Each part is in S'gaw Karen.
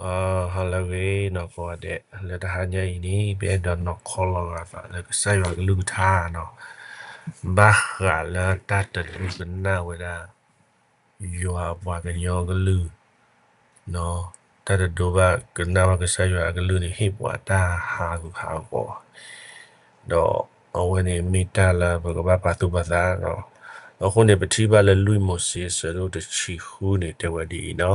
ဟါလၢအဂ့ၤနီၤ ကိးဂၤဒဲး လၢတဟါညါအံၤန့ၣ် ပအဲၣ်ဒိးနီၤခီလီၤဂာ်သးလၢကစၢ်ယွၤကလုၢ်ကထါနီၤ, ဘၣ်ဃးလၢတၢ်တဒိကနၣ်ဝဲဒၣ် ယွၤအပှၤကညီကလုၢ် တၢ်တဒိဘၣ်ကနၣ်ဘၣ်ကစၢ်ယွၤအကလုၢ်န့ၣ် ဟ့ၣ်ပှၤတၢ်ဟးဂူာ်ဟးဂီၤ ဒီးအဝဲန့ၣ်မ့ၢ်တၢ်လၢပကဘၣ်ပာ်သူၣ်ပာ်သးနီၤ. အဃိန့ၣ် ပထံၣ်ဘၣ်လၢလွံၢ်မိၤၡ့အဆၢဒိၣ်တဆံဃုန့ၣ် တဲဝဲဒ်အံၤနီၤ,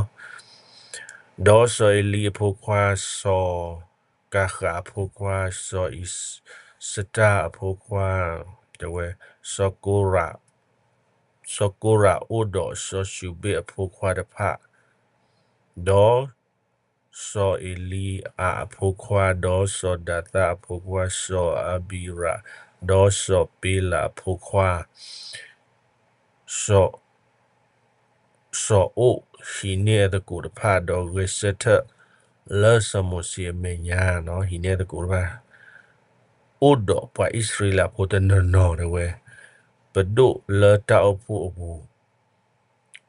ဒီးစီၤအ့လံအဖိခွါ စီၤကၤဃးအဖိခွါ စီၤအံစတၢ်အဖိခွါ တဲဝဲ စီၤကိရး စီၤကိရးအိၣ်ဒီးစီၤၡူဘ့ၣ်အဖိခွါတဖၣ်, ဒီးစီၤအ့လံအးအဖိခွါ, ဒီးစီၤဒၤသၣ်အဖိခွါ စီၤအဘံရး, ဒီးစီၤပ့လးအဖိခွါ စီၤ စီၤအိၣ်ဟံးန့ၢ်အသကိးတဖၣ်, ဒီးဂဲၤဆၢထၢၣ်လၢစီၤမိၤၡ့အမဲာ်ညါနီၤ, ဟံးန့ၢ်အသကိးတဖၣ် အိၣ်ဒီးပှၤအံၣ်စရ့လးဖိတနီၤနီၤတဲဝဲ, ပဒိၣ်လၢတၢ်အိၣ်ဖှိၣ်အပူၤ,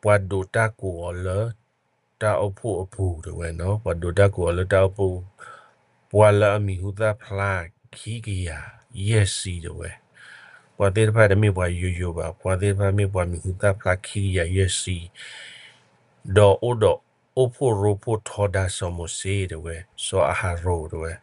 ပှၤဒိးတၢ်ကိးအီၤလၢတၢ်အိၣ်ဖှိၣ်အပူၤတဲဝဲနီၤ, ပှၤဒိးတၢ်ကိးအီၤလၢတၢ်အိၣ်ဖှိၣ်, ပှၤလၢအမံၤဟူသၣ်ဖျါခံကယၤယဲၢ်ဆံတဲဝဲ, ပှၤသ့ၣ်တဖၣ်တမ့ၢ်ပှၤယိယိဘၣ်, ပှၤသ့ၣ်တဖၣ်မ့ၢ်ပှၤမံၤဟူသၣ်ဖျါခံကယၤယဲၢ်ဆံ ဒီးအိၣ်ဒီးအိၣ်ဖှိၣ်ရိဖှိၣ်ထီဒါစီၤမိၤၡ့တဲဝဲ, စီၤအၤဟရိၣ်တဲဝဲ,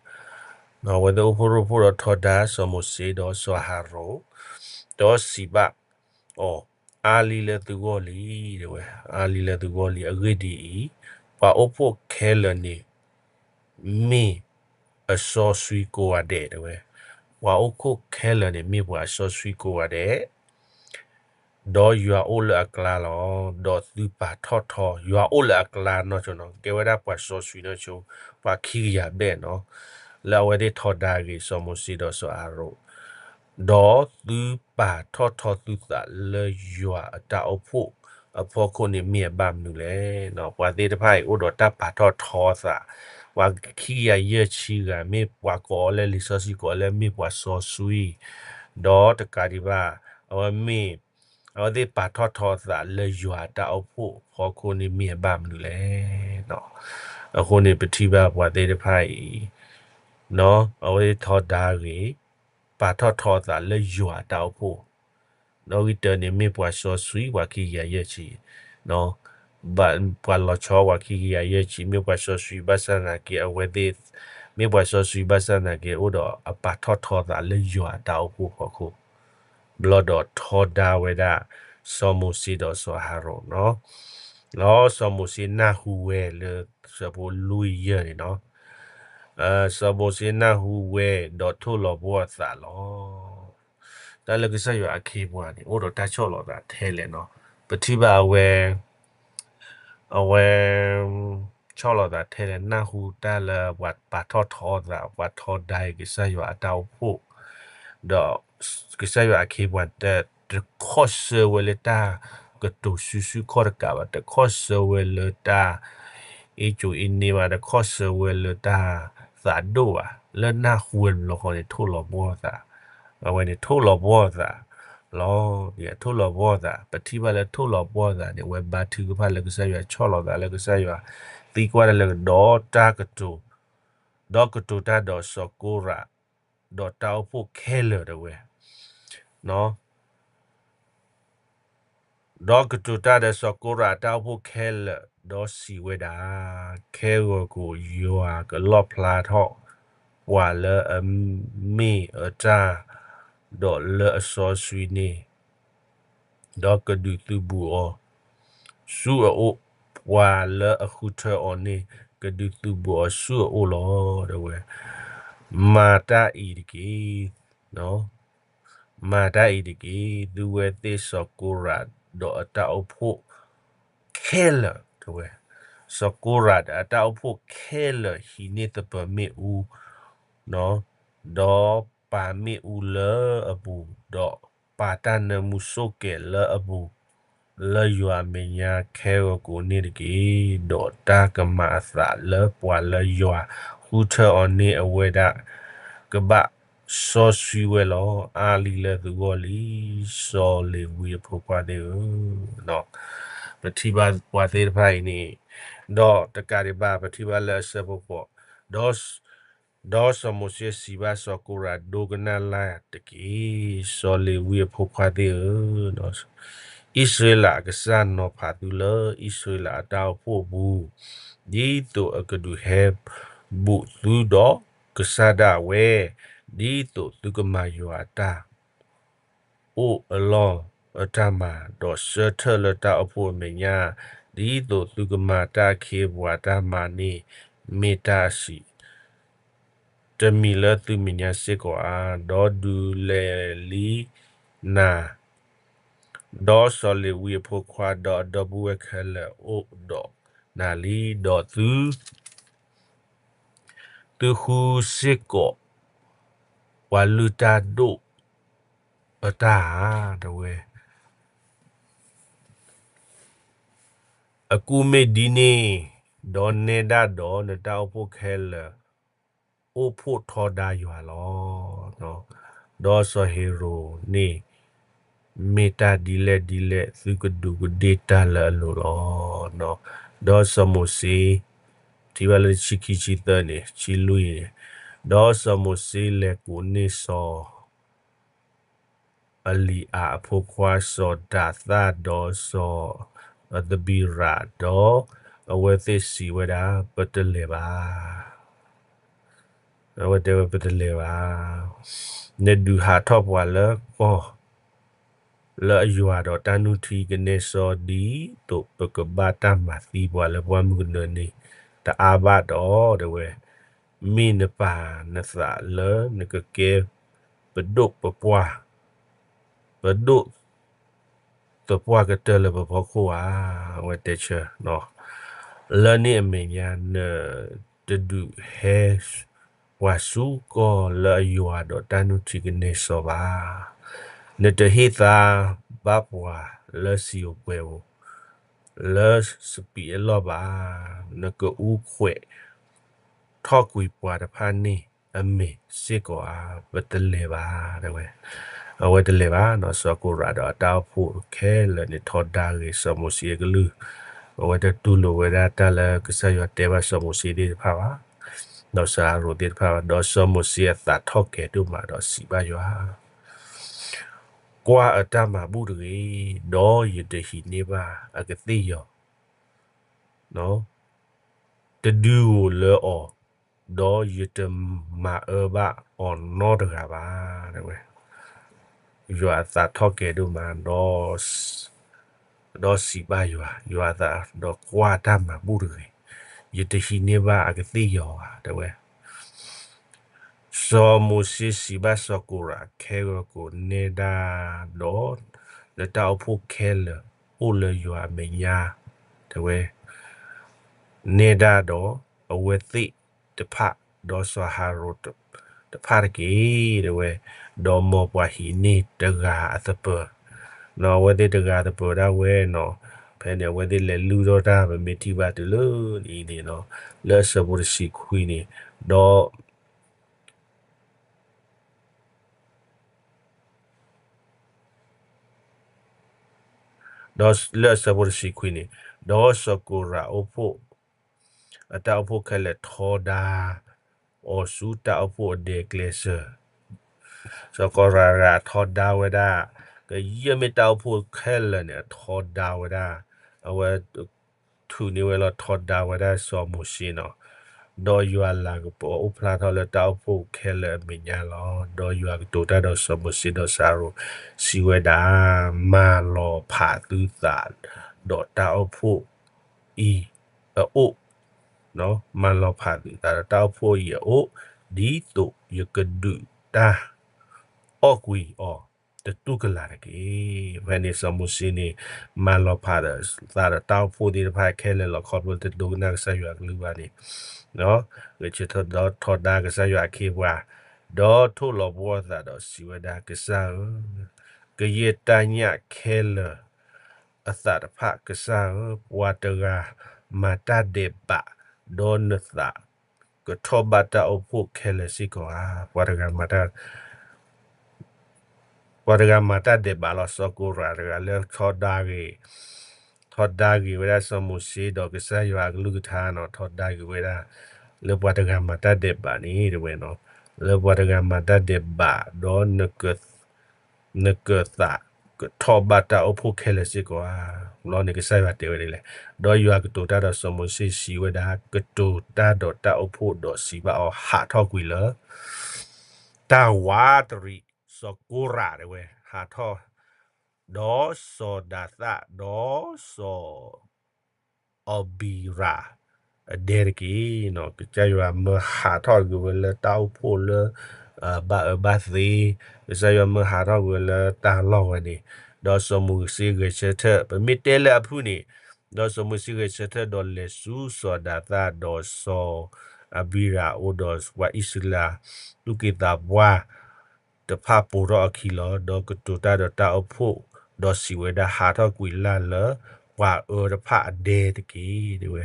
အဝဲသ့ၣ်အိၣ်ဖှိၣ်ရိဖှိၣ်ဒီးထီဒါစီၤမိၤၡ့ဒီးစီၤအၤဟရိၣ်, ဒီးစံးဘၣ်အီၤ, အါလံလၢသုဂီၢ်လံတဲဝဲ, အါလံလၢသုဂီၢ်လံ, အဂ့ၢ်ဒ်အံၤ, ပှၤအိၣ်ဖှိၣ်ခဲလၢာ်န့ၣ် မ့ၢ်အစီဆှံကိးဂၤဒဲးတဲဝဲ, ပှၤအိၣ်ဖှိၣ်ခဲလၢာ်န့ၣ် မ့ၢ်ပှၤစီဆှံကိးဂၤဒဲး ဒီးယွၤအိၣ်လၢအကျါလီၤ. ဒီးသုပာ်ထီၣ်ထီ, ယွၤအိၣ်လၢအကျါနီၢ်ဆိနီၤ, ကဲဝဲဒၣ်ပှၤစီဆှံနီၢ်ဆိ, ပှၤခံကယၤဘျဲၣ်နီၤ, လၢအဝဲသ့ၣ်ထီဒါဂ့ၤ စီၤမိၤၡ့ဒီးစီၤအၤဟရိၣ်, ဒီးသုပာ်ထီၣ်ထီသုသးလၢယွၤအတၢ်အိၣ်ဖှိၣ်အဖီခိၣ်န့ၣ်မ့ၢ်အဘၣ်မနုၤလဲၣ်. ပှၤသ့ၣ်တဖၣ်အံၤအိၣ်ဒီးတၢ်ပာ်ထီၣ်ထီအသး, ပှၤခံကယၤယဲၢ်ဆံဂၤ မ့ၢ်ပှၤကိးအီၤလၢ လံာ်စီဆှံကိးအီၤလၢမ့ၢ်ပှၤစီဆှံ, ဒီးတကးဒံးဘၣ်, အဝဲမ့ၢ်, အဝဲသ့ၣ်ပာ်ထီၣ်ထီအသးလၢယွၤအတၢ်အိၣ်ဖှိၣ်အဖီခိၣ်န့ၣ်မ့ၢ်အဘၣ်မနုၤလဲၣ်. အဃိန့ၣ် ပထံၣ်ဘၣ်ပှၤသ့ၣ်တဖၣ်အံၤ, အဝဲသ့ၣ်ထီဒါဂ့ၤ, ပာ်ထီၣ်ထီအသးလၢယွၤအတၢ်အိၣ်ဖှိၣ်, ဒီးဂံၢ်တၢန့ၣ်မ့ၢ်ပှၤစီဆှံ ပှၤခံကယၤယဲၢ်ဆံ ပှၤလီၤဆီပှၤခံကယၤယဲၢ်ဆံ မ့ၢ်ပှၤစီဆှံဘၣ်ဆၣ်သနာ်က့ အဝဲသ့ၣ်, မ့ၢ်ပှၤစီဆှံဘၣ်ဆၣ်သနာ်က့ အိၣ်ဒီးအပာ်ထီၣ်ထီသးလၢယွၤအတၢ်အိၣ်ဖှိၣ်ဖီခိၣ်, ဘျီဒီးထီဒါဝဲဒၣ် စီၤမိၤၡ့ဒီးစီၤအၤဟရိၣ်နီၤ, ဒီးစီၤမိၤၡ့နၢ်ဟူဝဲလၢဆၢဖိလွံၢ်ယဲၢ်န့ၣ်နီၤ, စီၤမိၤၡ့နၢ်ဟူဝဲဒီးထိၣ်လီၤဘှီအသးလီၤ. တၢ်လၢကစၢ်ယွၤအခ့အပှၤန့ၣ် အိၣ်ဒီးတၢ်ဆီၣ်လီၤသးထဲလဲၣ်နီၤ, ပထံၣ်ဘၣ်အဝဲ, အဝဲ ဆီၣ်လီၤသးထဲလဲၣ် နၢ်ဟူတၢ်လၢပှၤပာ်ထီၣ်ထီသး ပှၤထီဒါအံၤကစၢ်ယွၤအတၢ်အိၣ်ဖှိၣ်, ဒီးကစၢ်ယွၤအခ့အပှၤ တခီၣ်ဆၢဝဲလၢတၢ်ကတိၤစုဆူၣ်ခီၣ်တကးဘၣ်, တခီၣ်ဆၢဝဲလၢတၢ် အ့ၣ်ကိၤအ့န့ၢ်ဘၣ်, တခီၣ်ဆၢဝဲလၢတၢ်သးဒိၣ်ဘၣ်, လၢနၢ်ဟူဝဲတဘျီဃီန့ၣ် ထိၣ်လီၤဘှီသး, အဝဲန့ၣ်ထိၣ်လီၤဘှီသးလီၤ. ထိၣ်လီၤဘှီသး ပထံၣ်ဘၣ်လၢထိၣ်လီၤဘှီသးန့ၣ် အဝဲဘါထုကဖၣ်လၢကစၢ်ယွၤ ဆီၣ်လီၤသးလၢကစၢ်ယွၤ သံကွၢ်တၢ်လၢကဒီးတၢ်ကတိၤ, ဒီးကတိၤတၢ်ဒီးစီၤကိရး ဒီးတၢ်အိၣ်ဖှိၣ်ခဲလၢာ်တဲဝဲ ဒီးကတိၤတၢ်ဒီးစီၤကိရးအတၢ်အိၣ်ဖှိၣ်ခဲလၢာ်, ဒီးစံးဝဲဒၣ်, ခဲဂီၤကိာ်ယွၤကလီၣ်ဖျါထီၣ် ပှၤလၢအမ့ၢ်အတၢ်, ဒီးလၢအစီဆှံန့ၣ်, ဒီးကဒုးသုးဘူးအီၤဆူအအိၣ်, ပှၤလၢအဃုထၢအီၤန့ၣ် ကဒုးသုးဘူးအီၤဆူအအိၣ်လီၤ တဲဝဲ. မၤတၢ်အံၤတက့ၢ် မၤတၢ်အံၤတက့ၢ်, သုဝဲသ့ၣ်စီၤကိရးဒီးအတၢ်အိၣ်ဖှိၣ်ခဲလၢာ် တဲဝဲ, စီၤကိရးဒီးအတၢ်အိၣ်ဖှိၣ်ခဲလၢာ် ဟံးန့ၢ်သပၢၤမ့ၣ်အူ, ဒီးပာ်မ့ၣ်အူလၢအပူၤ, ဒီးပာ်တၢ်နၢမူဆိၣ်ကဲၤလၢအပူၤ, လၢယွၤအမဲာ်ညါခဲဂီၤကိာ်န့ၣ်တက့ၢ်. ဒီးတၢ်ကမၤအသးလၢပှၤလၢယွၤဃုထၢအီၤန့ၢ်အဝဲဒၣ် ကဘၣ်စီဆှံဝဲလီၤ. အါလံလၢသုဂီၢ်လံ စီၤလ့ၤဝံအဖိခွါသ့ၣ်ဧၢ. ပထံၣ်ဘၣ်ပှၤသ့ၣ်တဖၣ်အံၤန့ၣ် ဒီးတကးဒံးဘၣ် ပထံၣ်ဘၣ်လၢအဆၢဖိဃိး, ဒီး ဒီးစီၤမိၤၡ့စံးဘၣ်စီၤကိရး, ဒိကနၣ်လၢ်တက့ၢ်, စီၤလ့ၤဝံအဖိခွါသ့ၣ်ဧၢ, အံၣ်စရ့လးအကစၢ်နီၤဖးသုလၢအံၣ်စရ့လးအတၢ်အိၣ်ဖှိၣ်အပူၤ, ဒ်သိးအကဒုးဟဲဘူးသုဒီးကစၢ်ဒၣ်ဝဲ, ဒ်သိးသုကမၤယွၤအတၢ် အိၣ်အလီၢ်အတၢ်မၤ, ဒီးဆၢထၢၣ်လၢတၢ်အိၣ်ဖှိၣ်အမဲာ်ညါ, ဒ်သိးသုကမၤတၢ်အခ့အပှၤတၢ်မၤန့ၣ် မ့ၢ်တၢ်အဆံးတမံၤလၢသုမဲာ်ညါစ့ၢ်ကီးဧါ. ဒီးဒုးလဲၤလံနၤ, ဒီးစီၤလ့ၤဝံအဖိခွါ ဒီးအဒီပုၢ်ဝဲၢ်ခဲလၢာ်အိၣ်ဒီးနၤလံ, ဒီးသု သုဃုစ့ၢ်ကီး ပှၤလုၢ်တၢ်ဒိၣ်အတၢ်ဧါ, တဲဝဲ. အကူၣ်မ့ၢ်ဒ်န့ၣ်, ဒီးနဲဒၣ်ဒီးနတၢ်အိၣ်ဖှိၣ်ခဲလၢာ် အိၣ်ဖှိၣ်ထီဒါယွၤလီၤ. ဒီးစီၤဟ့ၤရိာ်န့ၣ် မ့ၢ်တၢ်ဒ်လဲၣ်ဒ်လဲၣ် သုကဒူးကဒ့ၣ်တၢ်လၢအလိၤလီၤ. ဒီးစီၤမိၤၡ့ ထံၣ်ဘၣ်လၢဆံခံဆံသၢန့ၣ် ဆံလွံၢ်န့ၣ်, ဒီးစီၤမိၤၡ့လဲၤကိးန့ၢ်စီၤ အလံၤအၤအဖိခွါစီၤဒၤသၣ် ဒီးစီၤအသဘံရး, ဒီးအဝဲသ့ၣ်စံးဝဲဒၣ်, ပတလဲၤဘၣ်. အဝဲတဲဝဲ ပတလဲၤဘၣ်. နဒုးဟးထီၣ်ပှၤလၢကီၢ် လၢအယွၤဒီးတၢ်နုၢ်ထံကနဲစီ ဒ်သိးပကဘၣ်တၢ်မၤသံပှၤလၢပှၢ်မုၢ်ကနၢန့ၣ် တအါဘၣ်ဒီး တဲဝဲ, မ့ၢ်နပာ်နသးလၢနကကဲပဒိၣ်ပပှၢ်, ပဒိၣ်သပှၢ်ကတၢၢ်လၢပဖီခိၣ်ဧါ. အဝဲတဲဆၢ, လၢန့ၣ်အမဲာ်ညါ နတဒုးဟဲ ပှၤဆူကီၢ်လၢအယွၤဒီးတၢ်နုၢ်ထံကနဲစီဘၣ်. နတဟ့ၣ်သါဘၣ်ပှၤလၢစံာ်ဧိၤပှဲၤဧိၤ လၢစပံးအလီၢ်ဘၣ်. နကအူခွဲးထီၣ်ကွံာ်ပှၤတဖၣ်န့ၣ် အမဲာ်စ့ၢ်ကီးဧါ. ပတလဲၤဘၣ် တဲဝဲ. အဝဲတလဲၤဘၣ်နီၤ. စီၤကိရးဒီးအတၢ်အိၣ်ဖှိၣ်ခဲလၢာ်န့ၣ် ထီဒါဂ့ၤစီၤမိၤၡ့အကလုၢ်, အဝဲတတူၢ်လိာ်ဝဲဒၣ်တၢ်လၢကစၢ်ယွၤတဲဘၣ်စီၤမိၤၡ့သ့ၣ်တဖၣ်ဘၣ်, ဒီးစီၤအၤရိၣ်သ့ၣ်တဖၣ်ဘၣ်. ဒီးစီၤမိၤၡ့အသးထီၣ်ကဲၤဒိၣ်မးဒီးစံးဘၣ်ယွၤ, ကွၢ်အတၢ်မၤဘူၣ်တဂ့ၤ, ဒီးယတဟံးန့ၢ်ဘၣ်အကသ့ၣ်ယီၤ တဒုဧိၤလၢအီၤ, ဒီးယတမၤအၢဘၣ်အီၤနီတဂၤဘၣ် တဲဝဲ. ယွၤအသးထီၣ်ကဲၤဒိၣ်မး ဒီးစံးဘၣ်ယွၤ, ယွၤအသး, ဒီးကွၢ်တၢ်မၤဘူၣ်တဂ့ၤ, ယတဟံးန့ၢ်ဘၣ်အကသ့ၣ်ယီၤဘၣ် တဲဝဲ. စီၤမိၤၡ့စံးဘၣ်စီၤကိရး, ခဲဂီၤကိးနဲဒၣ်ဒီး နတၢ်အိၣ်ဖှိၣ်ခဲလၢာ်အိၣ်လၢယွၤအမဲာ်ညါ တဲဝဲ, နဲဒၣ်ဒီးအဝဲသ့ၣ်တဖၣ်, ဒီးစီၤအၤရိၣ်တဖၣ်တက့ၢ် တဲဝဲ, ဒီးမ်ပှၤဟံးန့ၢ်တဂၤအသပၢၤ, နီၤ အဝဲသ့ၣ်တဂၤသပၢၤဒၣ်ဝဲနီၤ. ဖဲန့ၣ် အဝဲသ့ၣ်လဲၤလုၢ်ထီၣ်တၢ် ပမ့ၢ်ထံၣ်ဘၣ်တုၤလၢအံၤန့ၣ်နီၤ, လၢအဆၢဖိတဆံခွံန့ၣ်, ဒီး ဒီးလၢအဆၢဖိတဆံခွံန့ၣ်, ဒီးစီၤကိရးအိၣ်ဖှိၣ်, အတၢ်အိၣ်ဖှိၣ်ခဲလၢာ်ထီဒါအီၤဆူတၢ်အိၣ်ဖှိၣ်အဒဲကျဲစၢၤ, စီၤကိရးအထီဒါဝဲဒၣ်, ကယဲၢ်မ့ၢ်တၢ်အိၣ်ဖှိၣ်ခဲလၢာ်န့ၣ် အထီဒါဝဲဒၣ်, အဝဲ ထုးန့ၢ်ဝဲလီၤထီဒါဝဲဒၣ်စီၤမိၤၡ့နီၤ, ဒီးယွၤလၤကပီၤအိၣ်ဖျါထီၣ်လၢတၢ်အိၣ်ဖှိၣ်ခဲလၢာ်အမဲာ်ညါလီၤ. ဒီးယွၤကတိၤတၢ်ဒီးစီၤမိၤၡ့ဒီးစီၤအၤရိၣ်, စံးဝဲဒၣ်, မၤလီၤဖးသုသးဒီးတၢ်အိၣ်ဖှိၣ်အံၤအအိၣ်, မၤလီၤဖးသုသးဒီးတၢ်အိၣ်ဖှိၣ်အံၤအအိၣ်, ဒ်သိးယကဒုးတၢ် အီၣ်ကွံာ်အီၤတတူၢ်ကလာ်တက့ၢ်. ဖဲန့ၣ်စီၤမိၤၡ့န့ၣ် မၤလီၤဖးဒီးသးဒီးတၢ်အိၣ်ဖှိၣ်သ့ၣ်တဖၣ်ခဲလၢာ်လီၤ. ခီဖျိတဒိကနၣ်ကစၢ်ယွၤအကလုၢ်ဘၣ်န့ၣ်, ဂဲၤဆၢထၢၣ်ဒီးထီဒါကစၢ်ယွၤအခ့အပှၤ, ဒီးထိၣ်လီၤဘှီၣ်အသးဒီးစံးဝဲဒၣ်, ကစၢ်ဧၢ, ကယဲၢ်တၢ်ညၣ်ခဲလၢာ် အသးတဖၣ်, ကစၢ်ဧၢ, ပှၤတဂၤမၤတၢ်ဒဲးဘး, ဒီးနသး ကထီၣ်ဘၣ်တၢ်အိၣ်ဖှိၣ်ခဲလၢာ်စ့ၢ်ကီးဧါ. ပှၤတဂၤမၤတၢ် ပှၤတဂၤမၤတၢ်ဒဲးဘးလီၤ. စီၤကိရးတဂၤလၢထီဒါဂ့ၤ ထီဒါဂ့ၤဝဲဒၣ်စီၤမိၤၡ့ဒီးကစၢ်ယွၤအကလုၢ်ကထါနီၤ, ထီဒါဂ့ၤဝဲဒၣ် လၢပှၤတဂၤမၤတၢ်ဒဲးဘးန့ၣ် တဲဝဲနီၤ, လၢပှၤတဂၤမၤတၢ်ဒဲးဘး ဒီး နကသးကထီၣ်ဘၣ်တၢ်အိၣ်ဖှိၣ်ခဲလၢာ်စ့ၢ်ကီးဧါ. ဘျီန့ၣ်ကစၢ်ယွၤတဲဝဲဒ်လဲၣ်, ဒီးယွၤကတိၤတၢ်ဒီးစီၤမိၤၡ့စံးဝဲဒၣ်, ကတိၤတၢ်ဒီးတၢ်အိၣ်ဖှိၣ်ဒီးစံးဘၣ်အီၤ, ဟးထီၣ်ကွံာ်လၢ တၢ်ဝးတရံး, စီၤကိရးတဲဝဲ, ဟးထီၣ် ဒီးစီၤဒၤသၣ်, ဒီးစီၤ အဘံရး အဒဲတက့ၢ်. ကစၢ်ယွၤမၢဟးထီၣ်ကွံာ်ဝဲလၢတၢ်အိၣ်ဖှိၣ်လၢ ဘၣ်အၢဘၣ်သီ, ကစၢ်ယွၤမၢဟးထီၣ်ကွံာ်ဝဲလၢတၢ်လီၢ်ဝဲန့ၣ်, ဒီးစီၤမိၤၡ့ဂဲၤဆၢထၢၣ်, ပမ့ၢ်တဲလၢအဖုၣ်န့ၣ်, ဒီးစီၤမိၤၡ့ဂဲၤဆၢထၢၣ်ဒီးလဲၤဆူစီၤဒၤသၣ် ဒီးစီၤအဘံရးအအိၣ်ဒီးပှၤအံၣ်စရ့လး သူၣ်က့သးပှၢ် တဖၣ်ပိာ်ထီၣ်အခံလီၤ. ဒီးကတိၤတၢ်ဒီးတၢ်အိၣ်ဖှိၣ်, ဒီးစံးဝဲဒၣ်, ဟးထီၣ်ကွံာ်လၢ်လၢ ပှၤအၢတဖၣ်အဒဲတက့ၢ်, တဲဝဲ,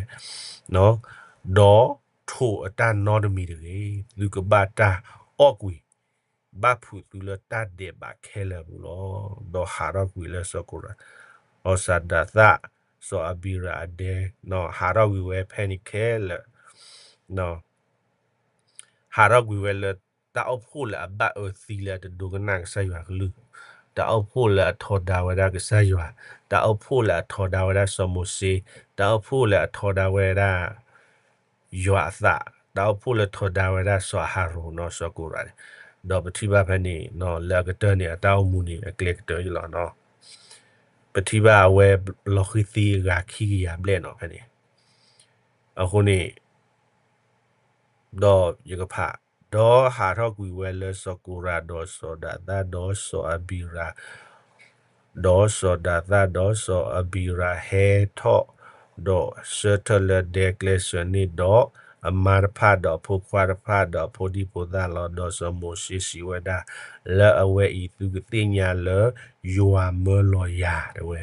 ဒီးထိးအတၢ်နီတမံၤတဂ့ၤ. သုကဘၣ်တၢ်အီၣ်ကွံာ်, ဘၣ်ဖုးသုလၢတၢ်ဒဲးဘးခဲလၢာ်အပူၤလီၤ. ဒီးဟးထီၣ်ကွံာ်လၢစီၤကိရး, စီၤဒၤသၣ်, စီၤအဘံရးအဒဲ, ဟးထီၣ်ကွံာ်ဝဲဖဲန့ၣ်ခဲလၢာ် ဟးထီၣ်ကွံာ်ဝဲလၢ တၢ်အိၣ်ဖှိၣ်လၢအဘၣ်အၢသံလၢအတဒိကနၣ်ကစၢ်ယွၤကလုၢ်, တၢ်အိၣ်ဖှိၣ်လၢအထီဒါဝဲဒၣ်ကစၢ်ယွၤ, တၢ်အိၣ်ဖှိၣ်လၢအထီဒါဝဲဒၣ်စီၤမိၤၡ့, တၢ်အိၣ်ဖှိၣ်လၢအထီဒါဝဲဒၣ် ယွၤအသး, တၢ်အိၣ်ဖှိၣ်လၢထီဒါဝဲဒၣ်စီၤအၤဟရိၣ်နီၤ စီၤကိရးန့ၣ်, ဒီးပထံၣ်ဘၣ်ဖဲန့ၣ် လၢအကတၢၢ်န့ၣ် အတၢ်အိၣ်မူန့ၣ် အကျဲကတၢၢ်လီၤနီၤ. ပထံၣ်ဘၣ်အဝဲလီၤဃံၤသံအဂၤခံကယၤဘျဲၣ်နီၤဖဲန့ၣ်, အဃိန့ၣ် ဒီးယကဖး, ဒီးဟးထီၣ်ကွံာ်ဝဲလၢစီၤကိရး ဒီးစီၤဒၤသၣ် ဒီးစီၤအဘံရး, ဒီးစီၤဒၤသၣ်ဒီးစီၤအဘံရးဟဲထီၣ်, ဒီးဆၢထၢၣ်လၢဒဲကျဲစၢၤန့ၣ်ဒီး အမါတဖၣ်ဒီးအဖိခွါတဖၣ်ဒီးအဖိဒံဖိသၣ်လီၤ. ဒီးစီၤမိၤၡ့စံးဝဲဒၣ်, လၢအဝဲအံၤသုကသ့ၣ်ညါလၢယွၤမၢလီၤယၤ တဲဝဲ,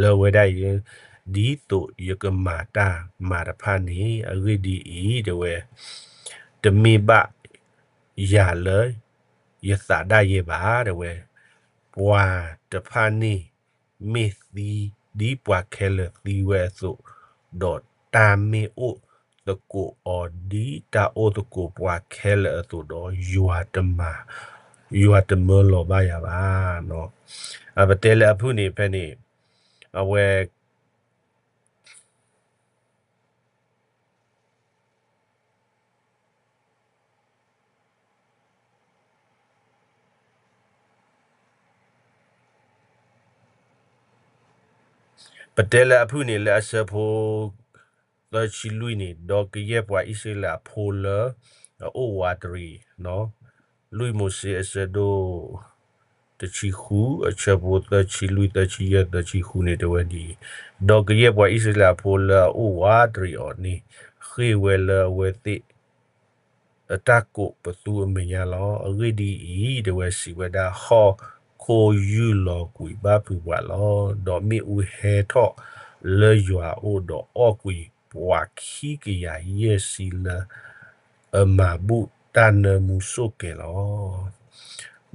လၢအဝဲဒၣ်အံၤ ဒ်သိးယကမၤတၢ်မၤတဖၣ်န့ၣ်, အဂ့ၢ်ဒ်အံၤ တဲဝဲ, တမ့ၢ်ဘၣ်ယၤလၢယသးဒၣ်ယဲဘၣ် တဲဝဲ, ပှၤတဖၣ်န့ၣ် မ့ၢ်သံဒ်ပှၤခဲလၢာ်သံဝဲအသိး, ဒီးတၢ်မ့ၢ်အိၣ်သကိးအီၤဒ်တၢ်အိၣ်သကိးပှၤခဲလၢာ်အသိးဒီး ယွၤတမၤ, ယွၤတမၢလီၤဘၣ်ယၤဘၣ်. အပတဲလၢအဖုၣ်န့ၣ်ဖဲန့ၣ်, အဝဲ ပတဲလၢအဖုၣ်န့ၣ်လၢအဆၢဖိ သၢဆံလွံၢ်န့ၣ်, ဒီးကယဲၢ်ပှၤအံၣ်စရ့လးဖိလၢ အအိၣ်ဝးတရံး, လွံၢ်မိၤၡ့အဆၢဒိၣ် တဆံဃု, အဆၢဖိသၢဆံလွံၢ် သၢဆံယဲၢ် သၢဆံဃုန့ၣ်တဲဝဲဒ်အံၤ, ဒီးကယဲၢ်ပှၤအံၣ်စရ့လးဖိလၢအအိၣ်ဝးတရံးအီၤန့ၣ်, ဃ့ၢ်ဝဲလၢအဝဲသ့ၣ် အတၢ်ကိးပသူအမဲာ်ညါလီၤ. အဂ့ၢ်ဒ်အံၤ, တဲဝဲစံးဝဲဒၣ်, ဟီၣ်ခိၣ်ယုၢ်လီၤကွံာ်ဘၣ်ဖုးပှၤလီၤ. ဒီးမ့ၣ်အူဟဲထီၣ်လၢယွၤအအိၣ်ဒီးအီၣ်ကွံာ်ပှၤခံကယၤယဲၢ်ဆံလၢ အမၤဘူၣ်တၢ်နၢမူဆိၣ်ကဲၤလီၤ.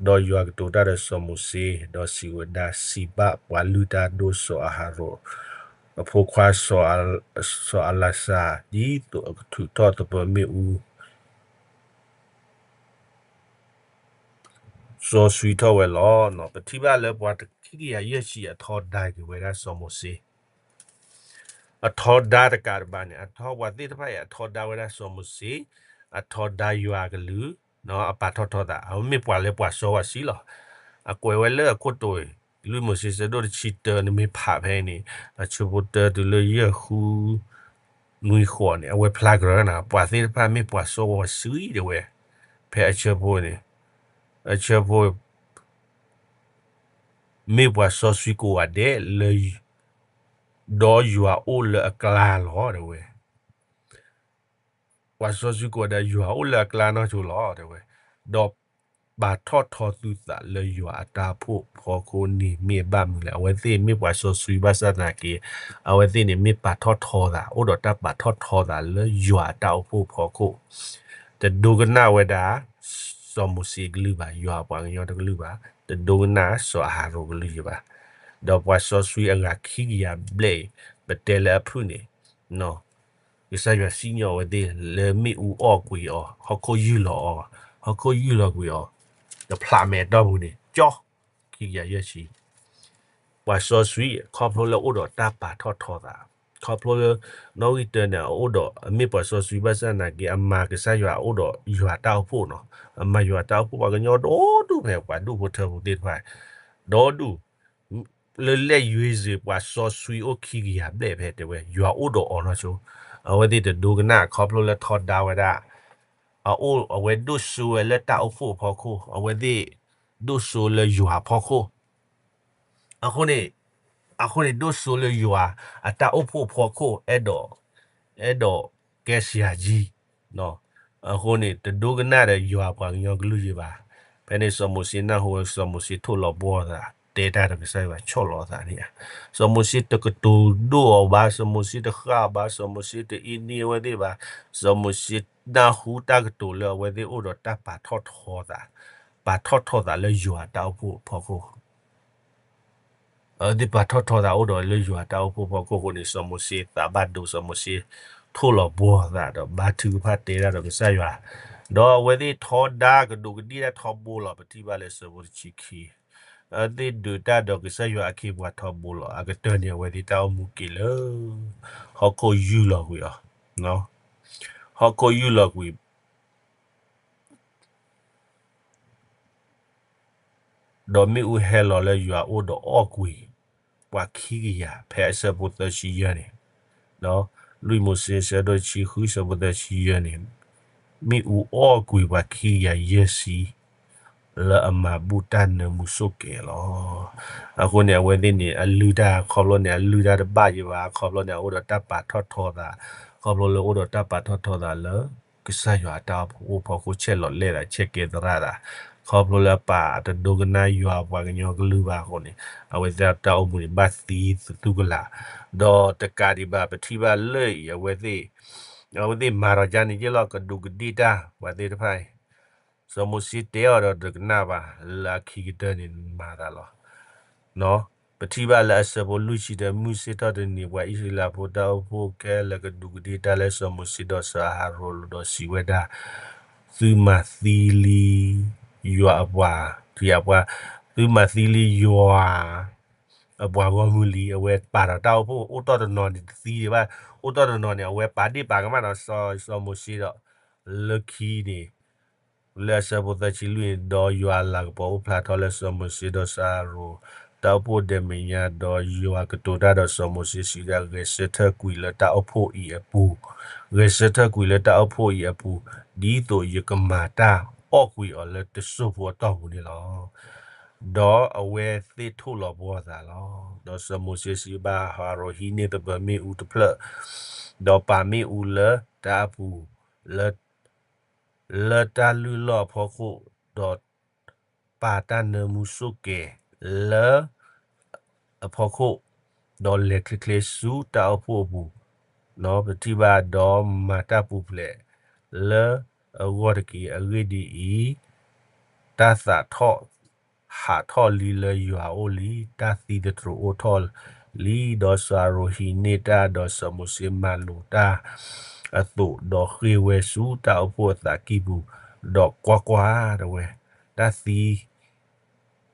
ဒီးယွၤကတိၤတၢ်ဒီးစီၤမိၤၡ့, ဒီးစံးဝဲဒၣ်, စံးဘၣ်ပှၤလုၢ်တၢ်ဒိၣ်စီၤအၤဟရိၣ်, အဖိခွါစီၤအလၤစၤ, ဒ်သိးအကထုးထီၣ်သပၢၤမ့ၣ်အူ စီဆှံထီၣ်ဝဲလီၤ. ပထံၣ်ဘၣ်လၢပှၤခံကယၤယဲၢ်ဆံအထီဒါက့ၤဝဲဒၣ်စီၤမိၤၡ့ အထီဒါတကးတဘၣ်န့ၣ်, အထီပှၤသ့ၣ်တဖၣ်အံၤ အထီဒါဝဲဒၣ်စီၤမိၤၡ့, အထီဒါယွၤအကလုၢ်, အပာ်ထီၣ်ထီသး, အဝဲမ့ၢ်ပှၤလၢပှၤစီဝဲဆှံလီၤ. အကွဲးဝဲလၢအခိၣ်တီအံၤ, လွံၢ်မိၤၡ့ဆၢဒိၣ်တဆံတၢ နမ့ၢ်ဖးဖဲအံၤန့ၣ်, အဆၢဖိတၢတုၤလၢယဲၢ်ဃု နွံဃိးန့ၣ်, အဝဲဖျါကရၢနၤ, ပှၤသ့ၣ်တဖၣ်မ့ၢ်ပှၤစီဝဲဆှံတဲဝဲ, ဖဲအဆၢဖိန့ၣ်, အဆၢဖိ မ့ၢ်ပှၤစီဆှံကိးဂၤဒဲးလၢ ဒီးယွၤအိၣ်လၢအကျါလီၤ တဲဝဲ. ပှၤစီဆှံကိးဂၤဒဲး ယွၤအိၣ်လၢအကျါနီၢ်ဆိလီၤ တဲဝဲ, ဒီးပာ်ထီၣ်ထီသုသးလၢယွၤအတၢ်အိၣ်ဖှိၣ်ဖီခိၣ်န့ၣ်မ့ၢ်အဘၣ်မနုၤလဲၣ်. အဝဲသ့ၣ်မ့ၢ်ပှၤစီဆှံဘၣ်ဆၣ်သနာ်က့, အဝဲသ့ၣ်န့ၣ်မ့ၢ်ပာ်ထီၣ်ထီသး, အိၣ်ဒီးတၢ်ပာ်ထီၣ်ထီသးလၢယွၤအတၢ်အိၣ်ဖှိၣ်ဖီခိၣ်, တဒိကနၣ်ဝဲဒၣ် စီၤမိၤၡ့အကလုၢ်ဘၣ်, ယွၤအပှၤကညီတကလုၢ်ဘၣ်, တဒိကနၣ်စီၤအၤဟရိၣ်ကလုၢ်ယဘၣ်. ဒီးပှၤစီဆှံအဂၤခံကယၤဘျဲၣ်အံၤ ပတဲလၢအဖုၣ်န့ၣ် ကစၢ်ယွၤစံၣ်ညီၣ်အဝဲသ့ၣ်လၢမ့ၣ်အူအီၣ်ကွံာ်အီၤ, ဟီၣ်ခိၣ်ယုၢ်လီၤအီၤ, ဟီၣ်ခိၣ်ယုၢ်လီၤကွံာ်အီၤ, တဖျးမဲာ်တီၢ်ပူၤန့ၣ် ကၠီ ခံကယၤယဲၢ်ဆံ ပှၤစီဆှံ ခီဖျိလၢအိၣ်ဒီးတၢ်ပာ်ထီၣ်ထီသး, ခီဖျိလၢ နီၣ်ဂံၢ်တၢန့ၣ် အအိၣ်ဒီး အမ့ၢ်ပှၤစီဆှံဘၣ်ဆၣ်နာ်က့ အမၤကစၢ်ယွၤအအိၣ်ဒီးယွၤတၢ်အိၣ်ဖှိၣ်နီၤ, အမၤယွၤတၢ်အိၣ်ဖှိၣ်ပှၤကညီဒီဒူၣ်ဖဲပှၤဒူၣ်ဖိထၢဖိသ့ၣ်တဖၣ် ဒီဒူၣ် လၢလဲၣ်ယွ့စ့ၢ်ပှၤစီဆှံအိၣ်ခံကယၤဘျဲၣ်ဖဲတဲဝဲ ယွၤအိၣ်ဒီးအီၤနီၢ်ဆိ, အဝဲသ့ၣ်တဒိကနၣ်ခီဖျိလၢထီဒါဝဲဒၣ် အအိၣ် အဝဲဒိၣ်စိဝဲလၢတၢ်အိၣ်ဖှိၣ်အဖီခိၣ်, အဝဲသ့ၣ်ဒိၣ်စိလၢယွၤအဖီခိၣ်, အဃိန့ၣ်, အဃိန့ၣ်ဒိၣ်စိလၢယွၤအတၢ်အိၣ်ဖှိၣ်အဖီခိၣ် အဲၣ်ဒိး, အဲၣ်ဒိးကဲစယၤကံ အဃိန့ၣ် တဒိကနၣ်ဒီးယွၤပှၤကညီကလုၢ်ယံၤဘၣ်. ဖဲန့ၣ်စီၤမိၤၡ့နၢ်ဟူ စီၤမိၤၡ့ထိၣ်လီၤဘှီသး တဲတၢ်ဒီးကစၢ်ယွၤဆီၣ်လီၤသးန့ၣ်ဧါ. စီၤမိၤၡ့တကတိၤဒိၣ်အီၤဘၣ်, စီၤမိၤၡ့တဃၣ်အီၤဘၣ်, စီၤမိၤၡ့တအ့န့ၢ်အဝဲသ့ၣ်ဘၣ်. စီၤမိၤၡ့နၢ်ဟူတၢ်ကတိၤလၢအဝဲသ့ၣ်အိၣ်ဒီးတၢ်ပာ်ထီၣ်ထီသး, ပာ်ထီၣ်ထီသးလၢယွၤတၢ်အိၣ်ဖှိၣ်အဖီခိၣ် အဝဲသ့ၣ်ပာ်ထီၣ်ထီသးအိၣ်ဒီးလၢယွၤတၢ်အိၣ်ဖှိၣ်ဖီခိၣ်အဃိန့ၣ် စီၤမိၤၡ့သးဘၣ်ဒိ စီၤမိၤၡ့ထိၣ်လီၤဘှီသးဒီးဘါထုကဖၣ်တဲတၢ်ဒီးကစၢ်ယွၤ, ဒီးအဝဲသ့ၣ်ထီဒါကဒူးကဒ့ၣ်တၢ်ထီဘိလီၤ ပထံၣ်ဘၣ်လၢဆၢဖိတဆံခံ, အဝဲသ့ၣ်ဒုးတၢ်ဒီးကစၢ်ယွၤအခ့အပှၤထီဘိလီၤ. အကတၢၢ်န့ၣ် အဝဲသ့ၣ်တၢ်အိၣ်မူက့ၤလၢ ဟီၣ်ခိၣ်ယုၢ်လီၤကွံာ်အီၤ, ဟီၣ်ခိၣ်ယုၢ်လီၤကွံာ် ဒီးမ့ၣ်အူဟဲလီၤလၢယွၤအအိၣ်ဒီးအီၣ်ကွံာ် ပှၤခံကယၤ ဖဲအဆၢဖိသၢဆံယဲၢ်န့ၣ်, လွံၢ်မိၤၡ့ဆၢဒိၣ်တဆံဃုဆၢဖိသၢဆံယဲၢ်န့ၣ်, မ့ၣ်အူအီၣ်ကွံာ်ပှၤခံကယၤယဲၢ်ဆံ လၢအမၤဘူၣ်တၢ်နၢမူဆိၣ်ကဲၤလီၤ. အဃိန့ၣ် အဝဲသ့ၣ်န့ၣ် အလုၢ်တၢ်ခီဖျိန့ၣ် အလုၢ်တၢ်တဘၣ်ယံၤဘၣ်, ခီဖျိန့ၣ် အအိၣ်ဒီးတၢ်ပာ်ထီၣ်ထီသး, ခီဖျိလၢအိၣ်ဒီးတၢ်ပာ်ထီၣ်ထီသးလၢ ကစၢ်ယွၤအတၢ်အိၣ်ဖှိၣ်အဖီခိၣ် ဆဲးလီၤလဲသးဆဲးကဲသရၣ်သး, ခီဖျိလၢအပာ်တဒိကနၣ်ယွၤပှၤကညီကလုၢ်ဘၣ်အဃိန့ၣ် အဝဲသ့ၣ်တၢ်အိၣ်မူန့ၣ် ဘၣ်သံသတူၢ်ကလာ်, ဒီးတကးဒံးဘၣ် ပထံၣ်ဘၣ်လၢအံၤ အဝဲသ့ၣ်, အဝဲသ့ၣ်မၤထီၣ်ကန့ၣ်က့လီၤ ကဒူးကဒ့ၣ်တၢ် ပှၤသ့ၣ်တဖၣ်အံၤ, စီၤမိၤၡ့တဲအီၤဒီးတကနၣ်ဘၣ် လၢအခံကတၢၢ်န့ၣ်မၤသးလီၤ. ပထံၣ်ဘၣ်လၢအဆၢဖိလွံၢ်ဆံတၢ မုၢ်ဆ့ၣ်ထီၣ်တနံၤ ပှၤအံၣ်စရ့လးဖိတၢ်အိၣ်ဖှိၣ်ခဲလၢာ်ကဒူးကဒ့ၣ်တၢ်လၢစီၤမိၤၡ့ဒီးစီၤအၤဟရိၣ်ဒီးစံးဝဲဒၣ်, သုမၤသံလံ ယွၤအပှၤ, ယပှၤ, သုမၤသံလံယွၤ အပှၤဂီၢ်မုၢ်လံ. အဝဲပာ်ထီၣ်တၢ်အိၣ်ဖှိၣ် အိၣ်တီၢ်တနီၤန့ၣ်တသံဒံးဘၣ်, အိၣ်တီၢ်တနီၤန့ၣ် အဝဲပာ်ဒ့ၣ်ပာ်ကမၣ်ဒီးစီၤမိၤၡ့ဒီး လၢခံန့ၣ် လၢအဆၢဖိသၢဆံလွံၢ်န့ၣ် ဒီးယွၤအလၤကပီၤအိၣ်ဖျါထီၣ်လၢစီၤမိၤၡ့ဒီးစီၤအၤဟရိၣ် တၢ်အိၣ်ဖှိၣ်ဒဲးမဲာ်ညါ, ဒီးယွၤကတိၤတၢ်ဒီးစီၤမိၤၡ့စံးဒၣ်, ဂဲၤဆၢထၢၣ်ကွံာ်လၢတၢ်အိၣ်ဖှိၣ်အံၤအပူၤ, ဂဲၤဆၢထၢၣ်ကွံာ်လၢတၢ်အိၣ်ဖှိၣ်အံၤအပူၤ, ဒ်သိးယကမၤတၢ်အီၣ်ကွံာ်အီၤလၢတစိၢ်ဖိအတီၢ်ပူၤန့ၣ်လီၤ. ဒီးအဝဲသ့ၣ်ထိၣ်လီၤဘှီသးလီၤ. ဒီးစီၤမိၤၡ့စံးဘၣ်အၤဟရိၣ်, ဟံးန့ၢ်သပၢၤမ့ၣ်အူတဖျၢၣ်, ဒီးပာ်မ့ၣ်အူလၢတၢ်အပူၤ, လၢ လၢတၢ်လုၢ်လီၢ်အဖီခိၣ်, ဒီးပာ်တၢ်နၢမူဆိၣ်ကဲၤလၢ အဖီခိၣ်, ဒီးလဲၤချ့ချ့ဆူတၢ်အိၣ်ဖှိၣ်အပူၤ, ပထံၣ်ဘၣ်ဒီးမၤတၢ်ပူၤဖျဲးလၢအဂီၢ်တက့ၢ်. အဂ့ၢ်ဒ်အံၤ, တၢ်သးထီၣ်ဟးထီၣ်လံလၢယွၤအအိၣ်လံ, တၢ်သံသတြိာ်အိၣ်ထီၣ်လံ. ဒီးစီၤအၤဟရိၣ်ဟံးန့ၢ်တၢ်ဒီးစီၤမိၤၡ့မၤလိာ်တၢ်အသိး, ဒီးဃ့ဝဲဆူတၢ်အိၣ်ဖှိၣ်အသးကံၢ်ပူၤ, ဒီးကွၢ်ကွၢ်တဝဲ, တၢ်သံ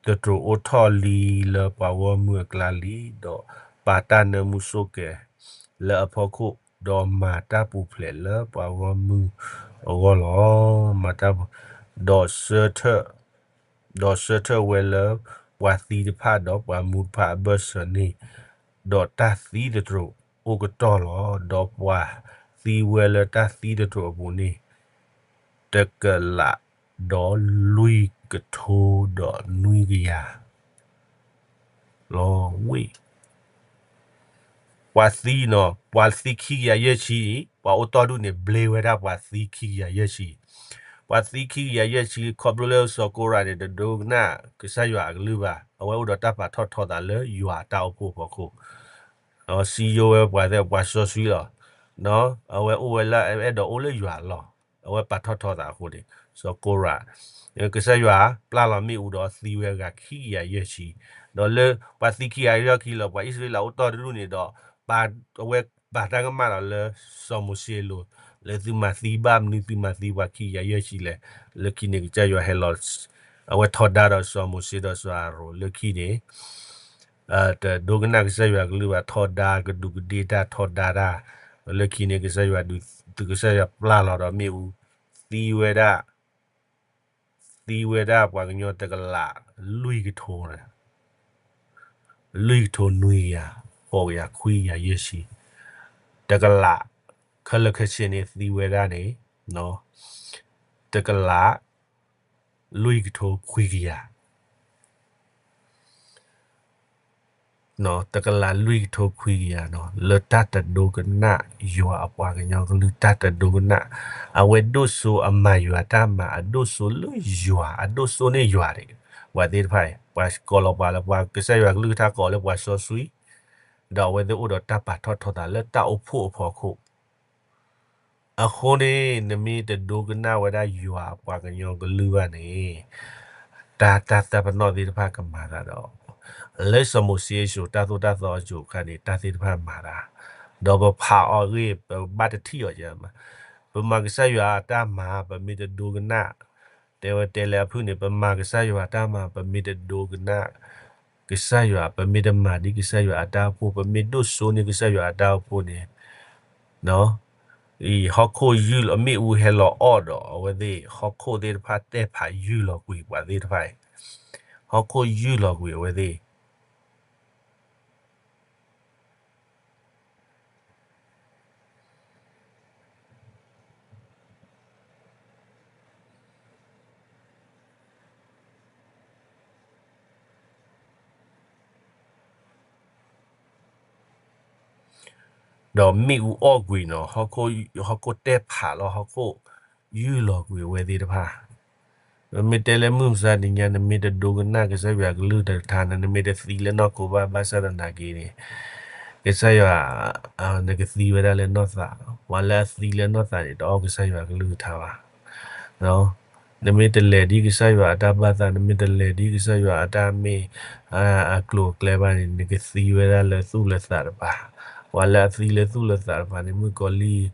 သတြိာ်အိၣ်ထီၣ်လံလၢပှၤဂီၢ်မုၢ်အကျါလံ, ဒီးပာ်တၢ်နၢမူဆိၣ်ကဲၤလၢအဖီခိၣ်, ဒီးမၤတၢ်ပူၤဖျဲးလၢပှၤဂီၢ်မုၢ်အဂီၢ်လီၤ. မၤတၢ်ပူၤ, ဒီးဆၢထၢၣ်, ဒီးဆၢထၢၣ်ဝဲလၢပှၤသံတဖၣ်ဒီးပှၤမူတဖၣ်အဘၢၣ်စၢၤန့ၣ်, ဒီးတၢ်သံသတြိာ်အိၣ်ကတီၢ်လီၤ. ဒီးပှၤသံဝဲလၢတၢ်သံသတြိာ်အပူၤန့ၣ် တကလးဒီးလွံၢ်ကထိဒီးနွံကယၤ လီၤဝ့ၢ်. ပှၤသံနီၤ, ပှၤသံခံကယၤယဲၢ်ဆံအံၤ, ပှၤအိၣ်တီၢ်ဒူၣ်န့ၣ် ဘျ့ဝဲဒၣ်ပှၤသံခံကယၤယဲၢ်ဆံ. ပှၤသံခံကယၤယဲၢ်ဆံ ခီဖျိလၢစီၤကိရးန့ၣ် တဒိကနၣ်ကစၢ်ယွၤအကလုၢ်ဘၣ်. အဝဲအိၣ်ဒီးတၢ်ပာ်ထီၣ်ထီသးလၢယွၤအတၢ်အိၣ်ဖှိၣ်အဖီခိၣ် စံယိဝဲပှၤသ့ၣ်ပှၤစီဆှံလီၤ. အဝဲအိၣ်ဝဲလၢအဲၣ်ဒိးအိၣ်လၢယွၤအလီၢ်, အဝဲပာ်ထီၣ်ထီသးအဃိန့ၣ် စီၤကိရး, ကစၢ်ယွၤပျၢ်လီၤမ့ၣ်အူဒီးသံဝဲအဂၤခံကယၤယဲၢ်ဆံ, ဒီးလၢပှၤသံခံဂၤယဲၢ်ဆံလီၤ ပှၤအံၣ်စရ့လးအိၣ်တီၢ်တဒူၣ်န့ၣ်ဒီး အဝဲပာ်တၢ်ကမၣ်ဒီးလၢစီၤမိၤၡ့အလိၤ, လၢသုမၤသံဘၣ်မနုၤ သုမၤသံပှၤခံကယၤယဲၢ်ဆံလဲၣ်, လၢခံန့ၣ်ကစၢ်ယွၤဟဲလီၤ, အဝဲထီဒါဒီးစီၤမိၤၡ့ဒီးစီၤအၤရိၣ်လၢခံန့ၣ် တဒိကနၣ်ကစၢ်ယွၤကလုၢ်ဘၣ် ထီဒါကဒူးကဒ့တၢ်ထီဒါတၢ်, လၢခံန့ၣ် ကစၢ်ယွၤဒုး ကစၢ်ယွၤပျၢ်လီၤဒီးမ့ၣ်အူ သံဝဲဒၣ်, သံဝဲဒၣ်ပှၤကညီတကလးလွံၢ်ကထိ, လွံၢ်ကထိနွံကယၤ, ဃိးကယၤခွံကယၤယဲၢ်ဆံ, တကလး, ခဲလၢာ်ခဲဆ့န့ၣ်သံဝဲဒၣ်န့ၣ်, တကလးလွံၢ်ကထိခွံကယၤ တကလးလွံၢ်ကထိခွံကယၤနီၤ လၢတၢ်တဒိကနၣ်ယွၤအပှၤကညီကလုၢ် တၢ်တဒိကနၣ်, အဝဲဒိၣ်စိအမၤယွၤတၢ်မၤ အဒိၣ်စိလၢယွၤ အဒိၣ်စိန့ၢ်ယွၤန့ၣ်, ပှၤသ့ၣ်တဖၣ်အံၤ ပှၤကိးလီၤပှၤလၢပှၤကစၢ်ယွၤကလုၢ်ကထါကိးလၢပှၤစီဆှံ, ဒီးအဝဲသ့ၣ်အိၣ်ဒီးတၢ်ပာ်ထီၣ်ထီသးလၢတၢ်အိၣ်ဖှိၣ်အဖီခိၣ် အဃိန့ၣ် နမ့ၢ်တဒိကနၣ်ဝဲဒၣ်ယွၤအပှၤကညီကလုၢ်ဘၣ်န့ၣ်, တၢ်တၢ်သးပနီၣ်သ့ၣ်တဖၣ်ကမၤသးဒီး, လၢစီၤမိၤၡ့အစိၤ တၢ်သိၣ်တၢ်သီအစိၤအခါန့ၣ် တၢ်သ့ၣ်တဖၣ်မၤသး, ဒီးပဖးအီၤအဂ့ၢ် ပဘၣ်တထံၣ်အီၤ, ပမၤကစၢ်ယွၤအတၢ်မၤ ပမ့ၢ်တဒိကနၣ်, တဲဝဲတဲလၢအဖုၣ်န့ၣ် ပမၤကစၢ်ယွၤအတၢ်မၤ ပမ့ၢ်တဒိကနၣ် ကစၢ်ယွၤ ပမ့ၢ်တမၤဒ်ကစၢ်ယွၤအတၢ်အိၣ်ဖှိၣ် ပမ့ၢ်ဒိၣ်စိန့ၢ်ကစၢ်ယွၤအတၢ်အိၣ်ဖှိၣ်န့ၣ်, အံၤ ဟီၣ်ခိၣ်ယုၢ်လီၤ မ့ၣ်အူဟဲလီၤအီၣ်ဒီးအဝဲသ့ၣ် ဟီၣ်ခိၣ်သ့ၣ်တဖၣ်တဲဖးယုၢ်လီၤကွံာ်ပှၤသ့ၣ်တဖၣ်အံၤ, ဟီၣ်ခိၣ်ယုၢ်လီၤကွံာ်အဝဲသ့ၣ် ဒီးမ့ၣ်အူအီၣ်ကွံာ်နီၤ, ဟီၣ်ခိၣ်တဲဖးလီၤ ဟီၣ်ခိၣ်ယုၢ်လီၤကွံာ်အဝဲသ့ၣ်တဖၣ်, ပမ့ၢ်တဲလၢမုၢ်မဆါတနံၤညါ နမ့ၢ်တဒိကနၣ်ကစၢ်ယွၤကလုၢ်ကထါန့ၣ် နမ့ၢ်တသံလၢနီၢ်ခိဘၣ် ဘၣ်ဆၣ်သနာ်က့န့ၣ်, ကစၢ်ယွၤ နကသံဝဲဒၣ်လၢနီၢ်သး, ပှၤလၢအသံလၢနီၢ်သးန့ၣ် တအီၣ်ကစၢ်ယွၤကလုၢ်ကထါဘၣ် နမ့ၢ်တလဲၤဒ်ကစၢ်ယွၤအတၢ်ဘၣ်သး နမ့ၢ်တလဲၤဒ်ကစၢ်ယွၤအတၢ်မ့ၢ် အကျိၤအကျဲဘၣ်န့ၣ် နကသံဝဲဒၣ်လၢသူၣ်လၢသးတပၤ, ပှၤလၢအသံလၢသူၣ်လၢသးတပၤန့ၣ် မုၣ်ကီၤလံၢ် တီၢ်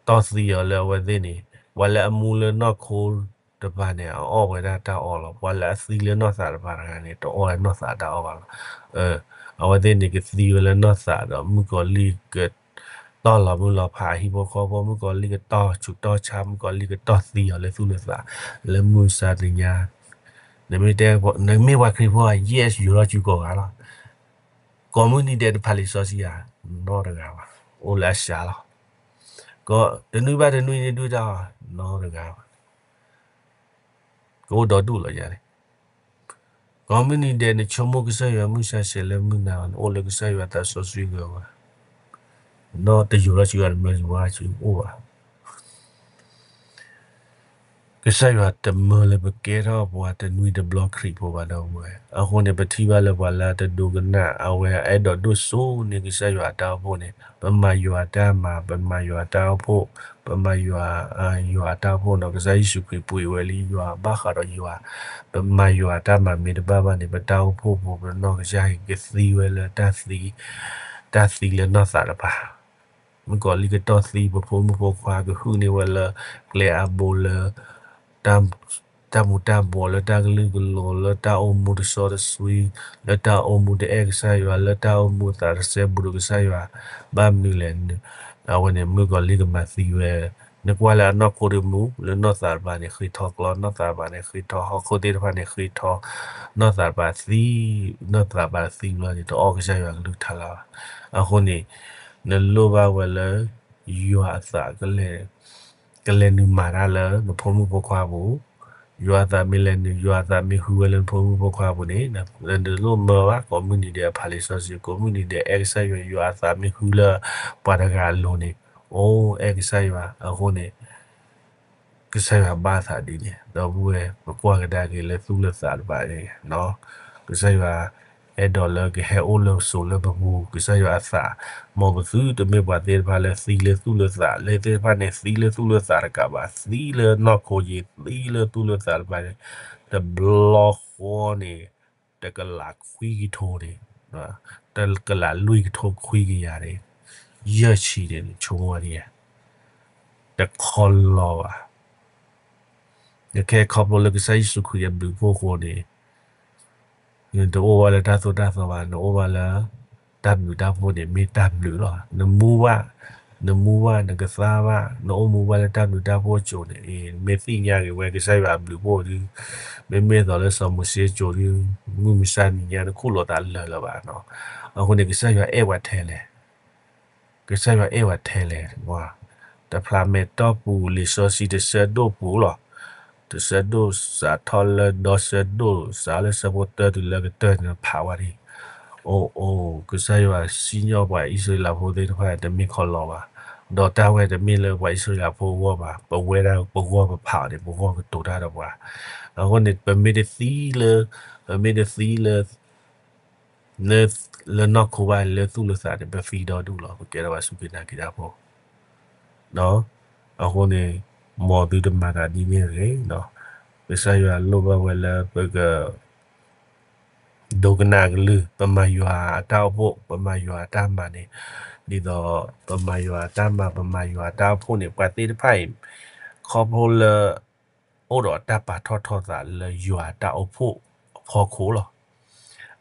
သံအီၤလၢအဝဲသ့ၣ်န့ၣ်, ပှၤလၢအမူလၢနီၢ်ခိတပၤန့ၣ် အအီၣ်ဝဲဒၣ်တၢ်အီၣ်လီၤ, ပှၤလၢအသံလၢနီၢ်သးတပၤတဂၤန့ၣ် တအီၣ်ဝဲနီၢ်သးတၢ်အီၣ်ဘၣ်လီၤ. အဝဲသ့ၣ်န့ၣ်ကသံဝဲလၢနီၢ်သးဒီး မုၣ်ကီၤလံၢ်ကတီၢ်လီၤမုၢ်လီၤဖးအဟံၣ်ဖိဃီဖိ, မုၣ်ကီၤလံၢ်ကတီၢ်ဆူးတီၢ်ဆါ, မုၣ်ကီၤလံၢ်ကတီၢ်သံအီၤလၢသူၣ်လၢသး, လၢမုၢ်မဆါတနံၤညါ, နမ့ၢ်တဲ နမ့ၢ်ပှၤခရံာ်ဖိဧါ yes ယူၤထီၣ်စုကိးဂၤလီၤ. ကိးမုၢ်နံၤဒဲးတဖးလံာ်စီဆှံဧါ, နီတဂၤဘၣ်, အိၣ်လၢအစှၤလီၤ. တနွံဘၣ်တနွံန့ၣ်ဒုၣ်တၢ်အီၤ, နီတဂၤဘၣ်. ကအိၣ်ဒီဒူၣ်လီၤယၤန့ၣ်, ကိးမုၢ်နံၤဒဲးနဆိကမိၣ်ကစၢ်ယွၤမုၢ်ဆါဆဲးလၢမုၢ်နၤအီၤန့ၣ် အိၣ်လၢကစၢ်ယွၤသးစီဆှံဂၢၤဝဲ, နီတယူၤထီၣ်စုဂၤတမၢယူၤဝဲစုအိၣ်ဘၣ်. ကစၢ်ယွၤတမၢလၢပကဲထီၣ်ပှၤတနွံတဘျီခရံာ်ဖိဘၣ်ဒီပုၢ်ဝဲၢ်, အဃိန့ၣ် ပထံၣ်ဘၣ်လၢပှၤလၢတဒိကနၣ် အဝဲအဲၣ်ဒိးဒိၣ်စိန့ၢ်ကစၢ်ယွၤအတၢ်အိၣ်ဖှိၣ်န့ၣ် ပမၤယွၤအတၢ်မၤ ပမၤယွၤအတၢ်အိၣ်ဖှိၣ်, ပမၤယွၤ, ယွၤအတၢ်အိၣ်ဖှိၣ်နီၤ, ကစၢ်ယ့ၣ်ၡူးခရံာ်ပှ့ၤဝဲလံ ယွၤဘၣ်ဃးဒီးယွၤ, ပမၤယွၤအတၢ်မၤမ့ၢ်တဘၣ်ဘၣ်န့ၣ် ပတၢ်အိၣ်ဖှိၣ်ဖိ ပနီၢ်ကစၢ်ကသံဝဲလၢ တၢ်သံလၢနီၢ်သးတပၤ မုၣ်ကီၤလံၢ်ကတီၢ်သံ ပဖိမုၣ်ဖိခွါကဟုၣ်န့ၢ်ဝဲလၢ ကျဲအါဘိလၢ တၢ်မူၤတၢ်ဘှီး လၢတၢ်ကလုာ်ကလိၤ လၢတၢ်အိၣ်မူတစီတဆှံ လၢတၢ်အိၣ်မူတအဲၣ်ကစၢ်ယွၤ လၢတၢ်အိၣ်မူသးတစဲဘူးဒီးကစၢ်ယွၤ ဘၣ်မနုၤလဲၣ် အဝဲန့ၣ် မုၣ်ကီၤလံၢ်ကမၤသံဝဲ နကွၢ်လၢအနီၢ်ခိတမူ လၢနီၢ်သးတပၤန့ၣ် ဃ့ထီကျီ နီၢ်သးတပၤန့ၣ် ဃ့ထီဟီၣ်ခိၣ်သ့ၣ်တဖၣ်န့ၣ် ဃ့ထီ နီၢ်သးတပၤသံ နီၢ်သးတပၤသံဘျီန့ၣ် တအီၣ်ကစၢ်ယွၤကလုၢ်ကထါလၢၤဘၣ်. အဃိန့ၣ် နလိၣ်ဘၣ်ဝဲလၢ ယွၤအသး ကလဲၤနုာ်မၤတၢ်လၢ နဖိမုၣ်ဖိခွါပူၤ, ယွၤအသးမ့ၢ်လဲၤနုာ် ယွၤအသးမ့ၢ်ဟုဝဲလၢနဖိမုၣ်ဖိခွါပူၤန့ၣ် နလိၣ်မၢဘၣ် ကိးမုၢ်နံၤဒဲးအဖးလံာ်စီဆှံ ကိးမုၢ်နံၤဒဲးအဲၣ်ကစၢ်ယွၤ ယွၤအသးမ့ၢ်ဟုလၢ ပှၤတဂၤအလိၤန့ၣ် အိၣ်အဲၣ်ကစၢ်ယွၤအဃိန့ၣ် ကစၢ်ယွၤဘၣ်သးဒ်န့ၣ် ဒီပုၢ်ဝဲၢ် ပကွၢ်ကဒါက့ၤလၢသူၣ်လၢသးတပၤန့ၣ် ကစၢ်ယွၤ အဲၣ်ဒိးလၢကဟဲအိၣ်လၢစိၤလၢပပူၤ ကစၢ်ယွၤအသး, မ်ပသုတမ့ၢ်ပှၤသ့ၣ်တဖၣ်လၢသံလၢသူၣ်လၢသး, လၢသ့ၣ်တဖၣ်န့ၣ်သံလၢသူၣ်လၢသးတကးဘၣ်, သံလၢနီၢ်ခိယံၤ သံလၢသူၣ်လၢသးတဖၣ်န့ၣ်, တဘျီဃီန့ၣ် တကလးခွံကထိန့ၣ်, တကလးလွံၢ်ကထိခွံကယၤန့ၣ်, ယဲၢ်ဆံန့ၣ် နဆိကမိၣ်ဒ်လဲၣ်, တခီလီၤဘၣ်. နခဲခီဖျိလၢကစၢ်ယ့ၣ်ၡူးခရံာ်အဘျုးအဖှိၣ်အဃိန့ၣ် နတအိၣ်ဘၣ်လၢတၢ်သိၣ်တၢ်သီဘၣ်, နအိၣ်ဘၣ်လၢတၢ်ဘျုးတၢ်ဖှိၣ်န့ၣ် မ့ၢ်တၢ်ဘျုးလီၤ. နမူဘၣ်, နမူဘၣ်, နကသါဘၣ်, နအိၣ်မူဘၣ်လၢတၢ်ဘျုးတၢ်ဖှိၣ်အစိၤန့ၣ်, မ့ၢ်သ့ၣ်ညါဂ့ၤဝဲကစၢ်ယွၤအဘျုးအဖှိၣ်ဒု, မ့မ့ၢ်သိးလၢစီၤမိၤၡ့အစိၤဒု, မုၢ်မဆါနံၤညါနခူၣ်လိာ်သးလၢာ်လၢၤဘၣ်နီၤ. အဃိန့ၣ် ကစၢ်ယွၤအဲၣ်ပှၤထဲလဲၣ် ကစၢ်ယွၤအဲၣ်ပှၤထဲလဲၣ်, တဖျးမဲာ်တီၢ်ပူၤ လံာ်စီဆှံတဆၢဒိၣ်ပူၤလီၤ. တဆၢဒိၣ်စးထီၣ်လၢဒီဆၢဒိၣ် စးလၢဆၢဖိတၢတုၤလၢကတၢၢ်န့ၣ်ဖးဝဲဒၣ်. အိၣ်အိၣ် ကစၢ်ယွၤစံၣ်ညီၣ်ပှၤအံၣ်စရ့လးဖိသ့ၣ်တဖၣ်တမ့ၢ်ခီလီၤဘၣ်, ဒီးတၢ်ဝဲတမ့ၢ်လၢပှၤအံၣ်စရ့လးဖိအဂီၢ်ဘၣ်, ပဝဲဒၣ်ပဂီၢ်ပဖးအီၤန့ၣ် ပဂီၢ်ကတိၤတၢ်ဒီးပှၤ. အဃိန့ၣ် ပမ့ၢ်တသံလၢ, ပမ့ၢ်တသံလၢ လၢ, လၢနီၢ်ခိဘၣ် လၢသူၣ်လၢသးန့ၣ် ပသံဒီဒူၣ်လီၤ, ပကဲထီၣ်ဘၣ်စူၢ်က့ၤနာ်က့ၤတၢ်ဖိ. အဃိန့ၣ် မ်သုတမၤတၢ်ဒ်န့ၣ်တဂ့ၤ, ကစၢ်ယွၤလိၣ်ဘၣ်ဝဲလၢပက ဒိကနၣ်အကလုၢ်, ပမၤယွၤအတၢ်အိၣ်ဖှိၣ်, ပမၤယွၤအတၢ်မၤန့ၣ်, ဒ်သိးပမၤယွၤအတၢ်မၤ, ပမၤယွၤအတၢ်အိၣ်ဖှိၣ်န့ၣ် ပှၤသ့ၣ်တဖၣ်အံၤ ခီဖျိလၢ အိၣ်ဒီးတၢ်ပာ်ထီၣ်ထီသးလၢယွၤတၢ်အိၣ်ဖှိၣ်အဖီခိၣ်လီၤ.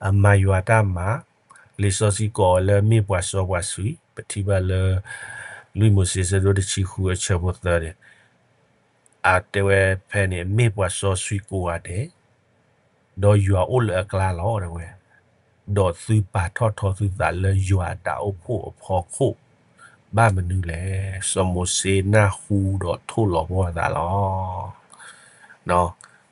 အမၤယွၤတၢ်မၤ, လံာ်စီဆှံကိးအီၤလၢမ့ၢ်ပှၤစီပှၤဆှံ, ပထံၣ်ဘၣ်လၢ လွံၢ်မိၤၡ့ဆၢဒိၣ်တဆံဃုအဆၢဖိသၢန့ၣ်, အတဲဝဲဖဲန့ၣ် မ့ၢ်ပှၤစီဆှံကိးဂၤဒဲး ဒီးယွၤအိၣ်လၢအကျါလီၤ တဲဝဲ, ဒီးသုပာ်ထီၣ်ထီသုသးလၢယွၤအတၢ်အိၣ်ဖှိၣ်အဖီခိၣ် ဘၣ်မနုၤလဲၣ်. စီၤမိၤၡ့နၢ်ဟူဒီးထိၣ်လီၤဘှီၣ်အသးလီၤ.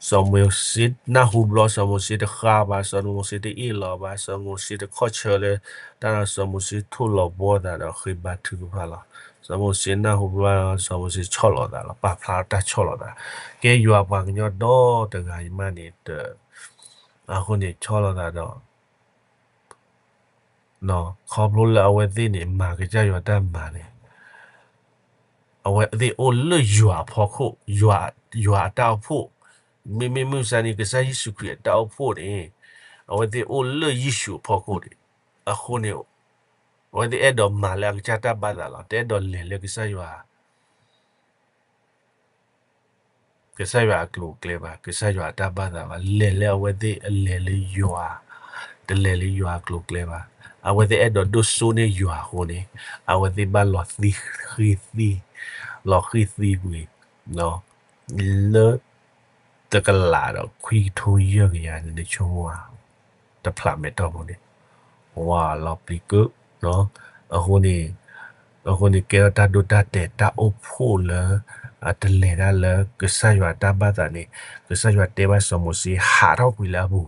စီၤမိၤၡ့နၢ်ဟူဘျီ စီၤမိၤၡ့တဃါဘၣ်, စီၤမိၤၡ့တအ့ၣ်လီၤဘၣ်, စီၤမိၤၡ့တခီၣ်ဆၢလၢ တၢ်စီၤမိၤၡ့ထိၣ်လီၤဘှီၣ်သးဒီးဃ့ဘါထုကဖၣ်လီၤ. စီၤမိၤၡ့နၢ်ဟူဘျီ စီၤမိၤၡ့ဆီၣ်လီၤသးလီၤ, ပာ်ဖျါတၢ်ဆီၣ်လီၤသး, ကဲယွၤပှၤကညီဒီတဂၤအံၤမးန့ၣ် အဃိန့ၣ်ဆီၣ်လီၤသးဒီး ခီဖျိလၢအဝဲသ့ၣ်န့ၣ် မၤကစၢ်ယွၤတၢ်မၤန့ၣ်, အဝဲသ့ၣ်အိၣ်လၢယွၤအဖီခိၣ်, ယွၤအတၢ်အိၣ်ဖှိၣ်, မ့မ့ၢ်မုၢ်မဆါန့ၣ် ကစၢ်ယ့ၣ်ၡူးခရံာ်အတၢ်အိၣ်ဖှိၣ်န့ၣ်, အဝဲသ့ၣ်အိၣ်လၢယ့ၣ်ၡူးအဖီခိၣ်န့ၣ်, အဃိန့ၣ် အဝဲသ့ၣ်အဲၣ်ဒိးမၤလၢအကစၢ်တၢ်ဘၣ်သးလီၤ. တအဲၣ်ဒိးလဲၤလၢကစၢ်ယွၤ ကစၢ်ယွၤအကျိၤအကျဲဘၣ်, ကစၢ်ယွၤအတၢ်ဘၣ်သးဘၣ်, လဲၤလၢအဝဲသ့ၣ်အလဲၤလၢယွၤ, တလဲၤလၢယွၤအကျိၤအကျဲဘၣ်. အဝဲသ့ၣ်အဲၣ်ဒိးဒိၣ်စိန့ၢ်ယွၤအဃိန့ၣ်, အဝဲသ့ၣ်ဘၣ်လီၤဃံၤသံ, လီၤဃံၤသံကွံာ်, လၢ တကလးဒီးခွံကထိယဲၢ်ကယၤန့ၣ် နဆိကမိၣ်ဧါ, တဖျးမဲာ်တီၢ်ဖိန့ၣ်, ဝၤလီၤပျံၤကုၣ်, အဃိန့ၣ်, အဃိန့ၣ်ကဲထီၣ်တၢ်ဒိတၢ်တဲာ်တၢ်အိၣ်ဖှိၣ်လၢ အတလဲၤတၢ်လၢကစၢ်ယွၤတၢ်ဘၣ်သးန့ၣ်, ကစၢ်ယွၤတဲဘၣ်စီၤမိၤၡ့ဟးထီၣ်ကွံာ်လၢအပူၤ,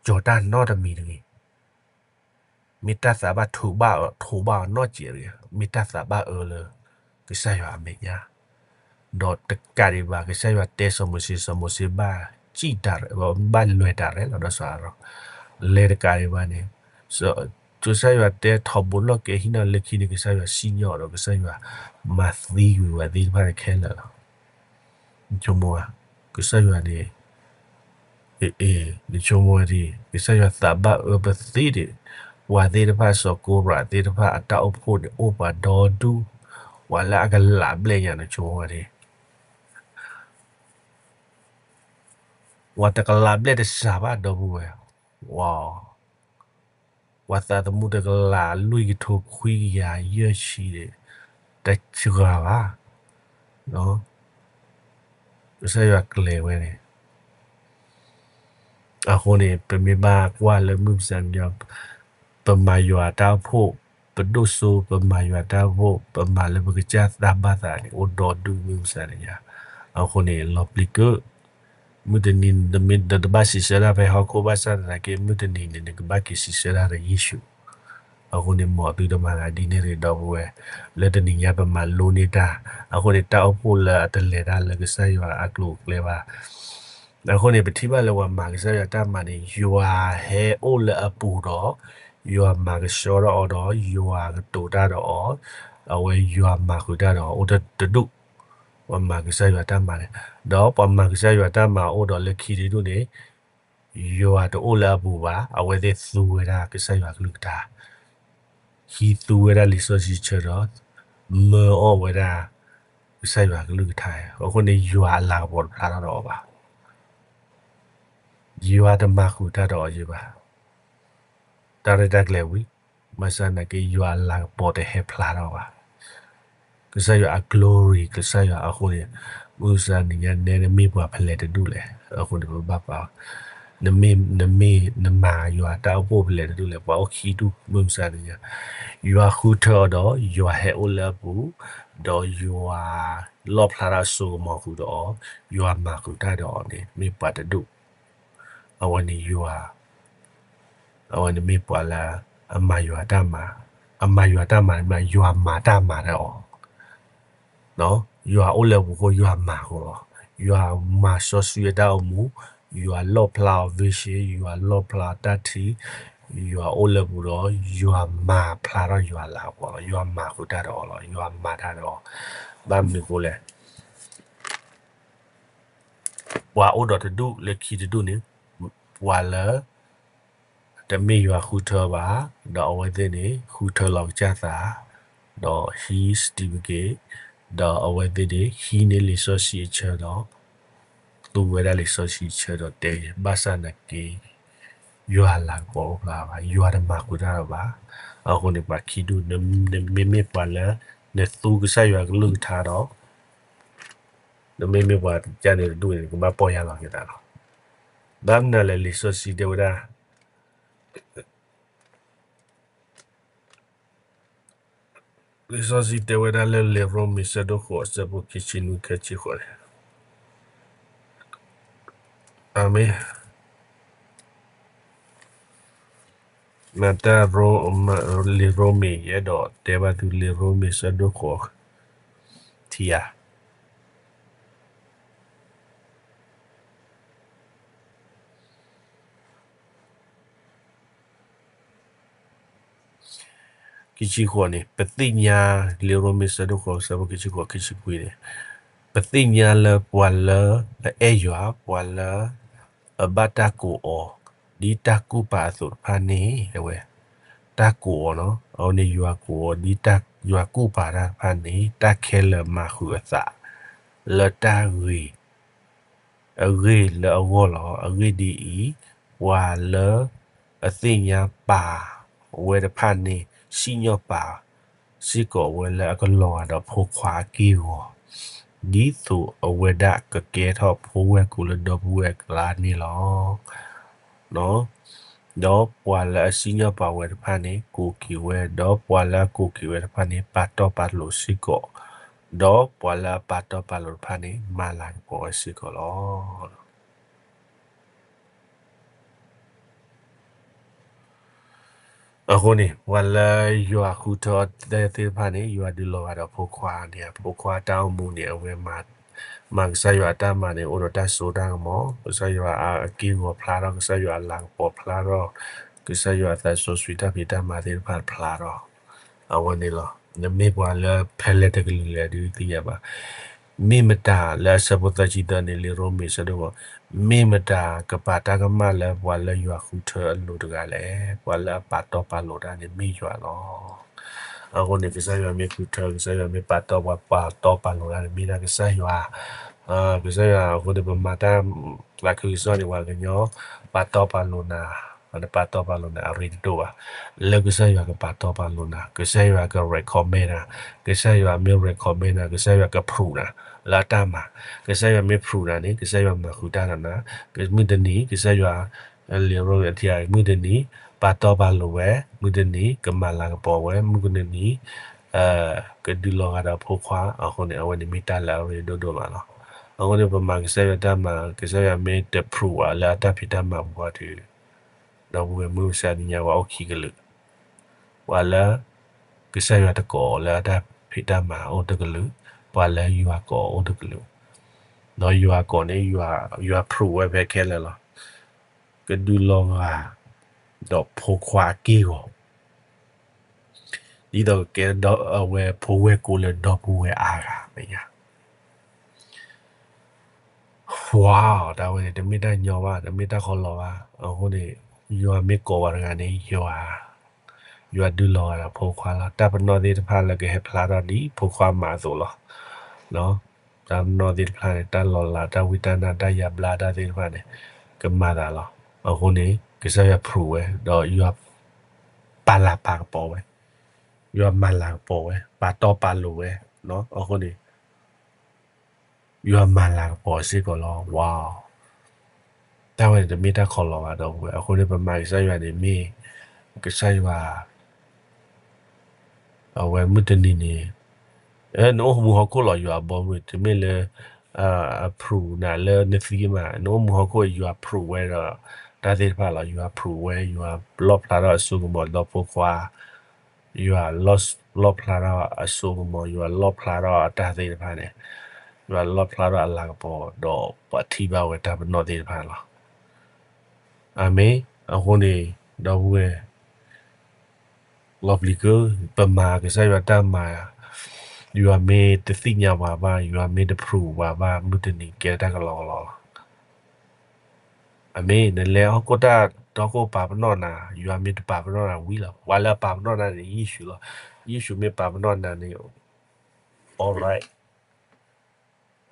ကၠီၤတၢ်နီတမံၤတဂ့ၤ မ့ၢ်တၢ်သးဘၣ်ထိးဘၣ်အီၤ ထိးဘၣ်အီၤနီတစဲးတဂ့ၤ, မ့ၢ်တၢ်သးဘၣ်အၢလၢ ကစၢ်ယွၤအမဲာ်ညါ, ဒီးတကးဒံးဘၣ် ကစၢ်ယွၤတဲစီၤမိၤၡ့ စီၤမိၤၡ့ဘၣ်စံၣ်တၢ်ရဲၣ်, ဘၣ်လဲၤတၢ်ရဲၣ်လီၤဒီးစီၤအၤရိၣ်, လဲၤတကးဒံးဘၣ်န့ၣ်, ကစၢ်ယွၤတဲထီဘိနီၣ်ကဲဟံၣ်နီၣ်လၢခံန့ၣ် ကစၢ်ယွၤစံၣ်ညီၣ်ဒီးကစၢ်ယွၤမၤသံကွံာ်ဝဲသ့ၣ်တဖၣ်ခဲလၢာ်လီၤ. နဆိကမိၣ်ဧါ, ကစၢ်ယွၤန့ၣ် အ့ နဆိကမိၣ်ဝဲဒ်အံၤ, ကစၢ်ယွၤသးဘၣ်အၢပသ့ဒံး, ပှၤသ့ၣ်တဖၣ်စီၤကိရးသ့ၣ်တဖၣ်အတၢ်အိၣ်ဖှိၣ်န့ၣ် အိၣ်ပှၤဒီဒူၣ်, ပှၤလၢအကလးဘျဲၣ်ညါ နဆိကမိၣ်ဝဲဒ်အံၤ, ပှၤတကလးဘျဲၣ်တစှၤဘၣ်ဒီပုၢ်ဝဲၢ်, ပှၤသးသမူတကလးလွံၢ်ကထိခွံကယၤယဲၢ်ဆံန့ၣ်, တစှၤဘၣ်, ကစၢ်ယွၤကျဲၤဝဲန့ၣ် အဃိန့ၣ် ပမ့ၢ်ဘၣ်ကွၢ်လၢမုၢ်မဆါတနံၤညါ, ပမၤယွၤတၢ်အိၣ်ဖှိၣ်, ပဒိၣ်စိ ပမၤယွၤတၢ်အိၣ်ဖှိၣ်, ပမၤလၢပကစၢ်တၢ်ဘၣ်သးန့ၣ် အိၣ်ဒီဒူၣ်မုၢ်မဆါတနံၤညါ, အဃိန့ၣ် လီၤပျံၤကုၣ်, မုၢ်တနံၤနမ့ၢ်တဘၣ်စံးဆၢတၢ်ဖဲဟီၣ်ခိၣ်ဘၣ်ဆၣ်သနာ်က့ မုၢ်တနံၤန့ၣ် နကဘၣ်က့ၤစံးဆၢတၢ်ဒီးယ့ၣ်ၡူး, အဃိန့ၣ် မ်သုတမၤတၢ်ဒ်န့ၣ်တဂ့ၤ ဒီပုၢ်ဝဲၢ်, လၢတနံၤညါပမၤလိန့ၢ်တၢ်, အဃိန့ၣ် တၢ်အိၣ်ဖှိၣ်လၢအတလဲၤတၢ်လၢကစၢ်ယွၤအကျိၤအကျဲဘၣ် အဃိန့ၣ် ပထံၣ်ဘၣ်လၢပှၤမၤကစၢ်ယွၤတၢ်မၤန့ၣ် ယွၤဟဲအိၣ်လၢအပူၤဒီး ယွၤမၤကဆှီထီၣ်အီၤဒီး ယွၤကတိၤတၢ်ဒီးအီၤ, အဝဲယွၤမၤဃုာ်တၢ်ဒီးအီၤအိၣ်တဒူၣ်, ပှၤမၤကစၢ်ယွၤတၢ်မၤန့ၣ်, ဒီးပှၤမၤကစၢ်ယွၤတၢ်မၤအိၣ်ဒီးလၢခံတဒူၣ်န့ၣ် ယွၤတအိၣ်လၢအပူၤဘၣ်, အဝဲသ့ၣ်သူဝဲဒၣ်ကစၢ်ယွၤကလုၢ်ကထါ, ဟံးသူဝဲဒၣ်လံာ်စီဆှံဆၢဒီး မၢအီၣ်ဝဲဒၣ်ကစၢ်ယွၤကလုၢ်ကထါ, အဃိန့ၣ် ယွၤအလၤကပီၤတဖျါထီၣ်ဒီးအီၤဘၣ်. ယွၤတမၤဃုာ်တၢ်ဒီးအီၤယဲဘၣ်. တၢ်ရဲၣ်တၢ်ကျဲၤဝံၤ, ဘၣ်ဆၣ်သနာ်က့ ယွၤအလၤကပီၤတဟဲဖျါထီၣ်ဘၣ်. ကစၢ်ယွၤအ glory ကစၢ်ယွၤအဃိန့ၣ်, မုၢ်မဆါနံၤညါနဲနမ့ၢ်ပှၤဖဲလဲၣ်တဒူၣ်လဲၣ်, အဃိန့ၣ်ပဘၣ်ပာ်, နမ့ၢ်, နမ့ၢ်, နမၤယွၤတၢ်အိၣ်ဖှိၣ်ဖဲလဲၣ်တဒူၣ်လဲၣ်, ပှၤအိၣ်ခံဒူၣ် မုၢ်မဆါနံၤညါ, ယွၤဃုထၢအီၤဒီး ယွၤဟဲအိၣ်လၢအပူၤ, ဒီးယွၤလီၣ်ဖျါထီၣ်အစိကမီၤဃုာ်ဒီးအီၤ, ယွၤမၤဃုာ်တၢ်ဒီးအီၤန့ၣ် မ့ၢ်ပှၤတဒူၣ်, အဝဲန့ၣ်ယွၤ အဝဲန့ၣ်မ့ၢ်ပှၤလၢ အမၤယွၤတၢ်မၤ, အမၤယွၤတၢ်မၤန့ၣ်မ့ၢ် ယွၤမၤတၢ်မၤဒီးအီၤ, ယွၤအိၣ်လၢပူၤအဃိ ယွၤမၤဃီလီၤ. ယွၤမၤစီဆှံအတၢ်အိၣ်မူ, ယွၤလီၣ်ဖျါအီၤ vision, ယွၤလီၣ်ဖျါအီၤတၢ်ထံၣ်, ယွၤအိၣ်လၢပူၤဒီး ယွၤမၤဖျါထီၣ်ယွၤလၤကပီၤလီၤ. ယွၤမၤဃုာ်တၢ်ဒီးအီၤလီၤ. ယွၤမၤတၢ်ဒီးအီၤ, ဘၣ်မနုၤအဃိလဲၣ် ပှၤအိၣ်ဒီးတဒူၣ်လၢခံတဒူၣ်န့ၣ်, ပှၤလၢ တမ့ၢ်ယွၤဃုထၢဘၣ်, ဒီးအဝဲသ့ၣ်န့ၣ် ဃုထၢလီၤကစၢ်သး, ဒီးဟံး certificate, ဒီးအဝဲသ့ၣ်န့ၣ် ဟံးန့ၢ်လံာ်စီဆှံအဆၢဒီး သူဝဲဒၣ်လံာ်စီဆှံအဆၢဒီးတဲ ဘၣ်ဆၣ်သနာ်က့ ယွၤအလၤကပီၤအိၣ်ဖျါဘၣ်, ယွၤတမၤဃုာ်တၢ်ဒီးဘၣ်. အဃိန့ၣ် ပှၤခံဒူၣ်, နမ့မ့ၢ်ပှၤလၢ နသူကစၢ်ယွၤကလုၢ်ကထါဒီး နမ့မ့ၢ်ပှၤကစၢ်န့ၣ်တဒူၣ်န့ၣ် နကဘၣ်ပီၢ်ယၢ်လီၤက့ၤသးလီၤ. ဘၣ်မနုၤလဲၣ် လံာ်စီဆှံတဲဝဲဒၣ်, လံာ်စီဆှံတဲဝဲဒၣ်လၢ လံာ်ရိမ့ၤ ဆၢဒိၣ်ဃိး အဆၢဖိခံဆံနွံ ခံဆံဃိးန့ၣ်, အမ့ၢ် မၤတၢ်, လံာ်ရိမ့ၤ ယအဲၣ်ဒိးတဲဘၣ်သု လံာ်ရိမ့ၤ ဆၢဒိၣ်ဃိး ထံဧါ ခံဆံဃိးန့ၣ် ပသ့ၣ်ညါ, လံာ်ရိမ့ၤ ဆၢဒိၣ်ဃိး ဆၢဖိခံဆံဃိး ခံဆံခွံန့ၣ်, ပသ့ၣ်ညါလၢပှၤလၢအအဲၣ်ယွၤ, ပှၤလၢအဘၣ်တၢ်ကိးအီၤ ဒ်တၢ်ကူၣ်ပာ်အသိးတဖၣ်န့ၣ်, အဝဲ တၢ်ကိးအီၤ, အဝဲန့ၣ်ယွၤကိးအီၤ ဒ်တၢ်ယွၤကူၣ်ပာ်တၢ်တဖၣ်န့ၣ် တၢ်ခဲလၢာ်မၤဃုာ်အသး လၢတၢ်ဂ့ၤ အဂ့ၢ်လၢအဂီၢ်လီၤ. အဂ့ၢ်ဒ်အံၤ, ပှၤလၢအသ့ၣ်ညါပာ်ဝဲတဖၣ်န့ၣ် စံၣ်ညီၣ်ပာ်စ့ၢ်ကီးဝဲလၢအကလီၤဂာ်ဒီးဖိခွါအက့ၢ်အဂီၤ, ဒ်သိးအဝဲဒၣ်ကကဲထီၣ်ဖိဝဲၢ်ကိာ်လၢဒီပုၢ်ဝဲၢ်အကျါန့ၣ်လီၤ. ဒီးပှၤလၢအစံၣ်ညီၣ်ပာ်ဝဲတဖၣ်န့ၣ် ကိးက့ၤဝဲ, ဒီးပှၤလၢအကိးက့ၤဝဲတဖၣ်န့ၣ် ပာ်တီပာ်လိၤစ့ၢ်ကီး, ဒီးပှၤလၢအပာ်တီပာ်လိၤတဖၣ်န့ၣ် မၤလၤကပီၤဝဲစ့ၢ်ကီးလီၤ. အဃိန့ၣ် ပှၤလၢယွၤဃုထၢအီၤသ့ၣ်တဖၣ်န့ၣ် ယွၤဒုးလီၤဂာ်ဒီးဖိခွါန့ၣ်, ဖိခွါတၢ်အိၣ်မူန့ၣ် အဝဲမၤကစၢ်ယွၤအတၢ်မၤန့ၣ် အိၣ်ဒီးတၢ်စိတၢ်ကမီၤ, ကစၢ်ယွၤအက့ၢ်အဂီၤဖျါထီၣ်, ကစၢ်ယွၤအလၤကပီၤဖျါထီၣ်, ကစၢ်ယွၤအသးစီဆှံတၢ်ဖံးတၢ်မၤသ့ၣ်တဖၣ်ဖျါထီၣ်, အဝဲန့ၣ်လီၤ. နမ့ၢ်ပှၤလၢဖဲလဲၣ်တကလုာ်လဲၣ်ဒုးသ့ၣ်ညါဘၣ်. မ့ၢ်မတၤလၢအဆၢဖိသၢဆံသၢန့ၣ် လံာ်ရိမ့ၤဆၢဒိၣ်ဃိး, မ့ၢ်မတၤကပာ်တၢ်ကမၣ်လၢပှၤလၢယွၤဃုထၢအလိၤတဂၤလဲၣ်. ပှၤလၢအပာ်တီပာ်လိၤတၢ်န့ၣ်မ့ၢ်ယွၤလီၤ. အဃိန့ၣ် ကစၢ်ယွၤမ့ၢ်ဃုထၢ, ကစၢ်ယွၤမ့ၢ်ပာ်တီပှၤပာ်တီပာ်လိၤတၢ်န့ၣ် မ့ၢ်ဒၣ်ကစၢ်ယွၤ, ကစၢ်ယွၤအဃိန့ၣ် ပမၤတၢ်သးခုကစီၣ်န့ၣ် ပှၤကညီပာ်တီပာ်လိၤနၤ, နပာ်တီပာ်လိၤနၤအရ့တဒိၣ်ဘၣ်. လၢကစၢ်ယွၤကပာ်တီပာ်လိၤနၤ, ကစၢ်ယွၤက recommend နၤ, ကစၢ်ယွၤမ့ၢ် recommend နၤ, ကစၢ်ယွၤက prove နၤ လၢအတၢ်မၤ, ကစၢ်ယွၤမ့ၢ် prove နၤန့ၣ် ကစၢ်ယွၤမၤဃုာ်တၢ်ဒီးနၤ, မုၢ်တနံၤ ကစၢ်ယွၤ လံာ်ရိမ့ၤအထံအံၤ မုၢ်တနံၤ ပာ်တီပာ်လိၤဝဲ, မုၢ်တနံၤ ကမၤလၤကပီၤဝဲ, မုၢ်တနံၤ ကဒုးလီၤဂာ်ဒီးဖိခွါ, အဃိန့ၣ် အဝဲန့ၣ်မ့ၢ်တၢ်လၢအရ့ဒိၣ်ဒိၣ်မးလီၤ. အဃိန့ၣ် ပမၤကစၢ်ယွၤတၢ်မၤ ကစၢ်ယွၤမ့ၢ်တ prove ဘၣ်လၢအတၢ်ဖံးတၢ်မၤပူၤဒီး, ဒီပုၢ်ဝဲၢ်မုၢ်မဆါတနံၤညါ ပှၤအိၣ်ခံကလုာ်, ပှၤလၢ ကစၢ်ယွၤတကိးလၢအတၢ်ဖံးတၢ်မၤအိၣ်တကလုာ်, ပှၤလၢယွၤကိးအိၣ်တကလုာ်, ဒီးယွၤကိးန့ၣ် ယွၤ ယွၤ prove ဝဲဖဲခဲလၢာ်လီၤ. ကဒုးလီၤဂာ် ဒီးဖိခွါအက့ၢ်အဂီၤ, ဒ်သိးကကဲဒီးအဝဲဖိဝဲၢ်ကိလၢဒီပုၢ်ဝဲၢ်အါဂၤမဲာ်ညါ ဝါ တၢ်ဝဲန့ၣ် တမ့ၢ်တၢ်ညီဘၣ်, တမ့ၢ်တၢ်ခီလီၤဘၣ်. အဃိန့ၣ် ယွၤမ့ၢ်ကိးဝဲတဂၤန့ၣ် ယွၤ ယွၤဒုးလီၤဂာ်ဒီးဖိခွါလီၤ. တၢ်ပနီၣ်သ့ၣ်တဖၣ်လၢကဟဲဖျါထီၣ်ဒ်ဖိခွါမၤအသိးလီၤ. တၢ်ပနီၣ်သ့ၣ်တဖၣ်န့ၣ် တၢ်လီၤလး တၢ်ဝံတၢ်နါ တၢ်ယါဘျါတၢ်သ့ၣ်တဖၣ်န့ၣ် ကမၤသးလီၤ. အဃိန့ၣ် ကစၢ်ယွၤ prove ဝဲ ဒီးယွၤ ပာ်လၤပာ်ကပီၤဝဲ, ယွၤမၤလၤကပီၤဝဲ, ပာ်တီပာ်လိၤဝဲ, အဃိန့ၣ် ယွၤမၤလၤကပီၤစ့ၢ်ကီးလီၤ. ဝါ တၢ်ဝဲန့ၣ်တမ့ၢ်တၢ်ခီလီၤဘၣ် ဒီပုၢ်ဝဲၢ်. အဃိန့ၣ် ပမၤကစၢ်ယွၤန့ၣ်မ့ၢ် ကစၢ်ယွၤ အဝဲမုၢ်တနံၤန့ၣ် နအိၣ်မူဟီၣ်ခိၣ်လီၤ ယွၤအဘီမုၢ် တမ့ၢ်လၢ အ prove နၤလၢနသံမး နအိၣ်မူဟီၣ်ခိၣ် ယွၤ prove ဝဲဒီး တၢ်သ့ၣ်တဖၣ်လီၤ. ယွၤ prove ဝဲ ယွၤလီၣ်ဖျါထီၣ်အစိကမီၤဒီးဖိခွါ ယွၤလီၣ်ဖျါထီၣ်အစိကမီၤ ယွၤလီၣ်ဖျါထီၣ်အတၢ်သ့ၣ်တဖၣ်န့ၣ် ယွၤလီၣ်ဖျါထီၣ်အလၤကပီၤ ဒီးပှၤထံၣ်ဘၣ်ဝဲတၢ်ပနီၣ်သ့ၣ်တဖၣ်လီၤ. အၤမ့ၣ်. အဃိန့ၣ် ဒီပုၢ်ဝဲၢ် လီၤပျံၤက့ၤ ပမၤကစၢ်ယွၤတၢ်မၤ ယွၤမ့ၢ်တသ့ၣ်ညါပှၤဘၣ် ယွၤမ့ၢ်တ prove ပှၤဘၣ် မုၢ်တနံၤကဲတၢ်ကလီကလီလီၤ. အၤမ့ၣ်. နလဲၤဟီၣ်ခိၣ်တၢ် ဟီၣ်ခိၣ်ပာ်ပနီၣ်နၤ ယွၤမ့ၢ်တပာ်ပနီၣ်နၤဝံၤလီၤ. ပှၤလၢအပာ်ပနီၣ်နၤန့ၣ် ယ့ၣ်ၡူးလီၤ. ယ့ၣ်ၡူးမ့ၢ်ပာ်ပနီၣ်နၤန့ၣ် all right.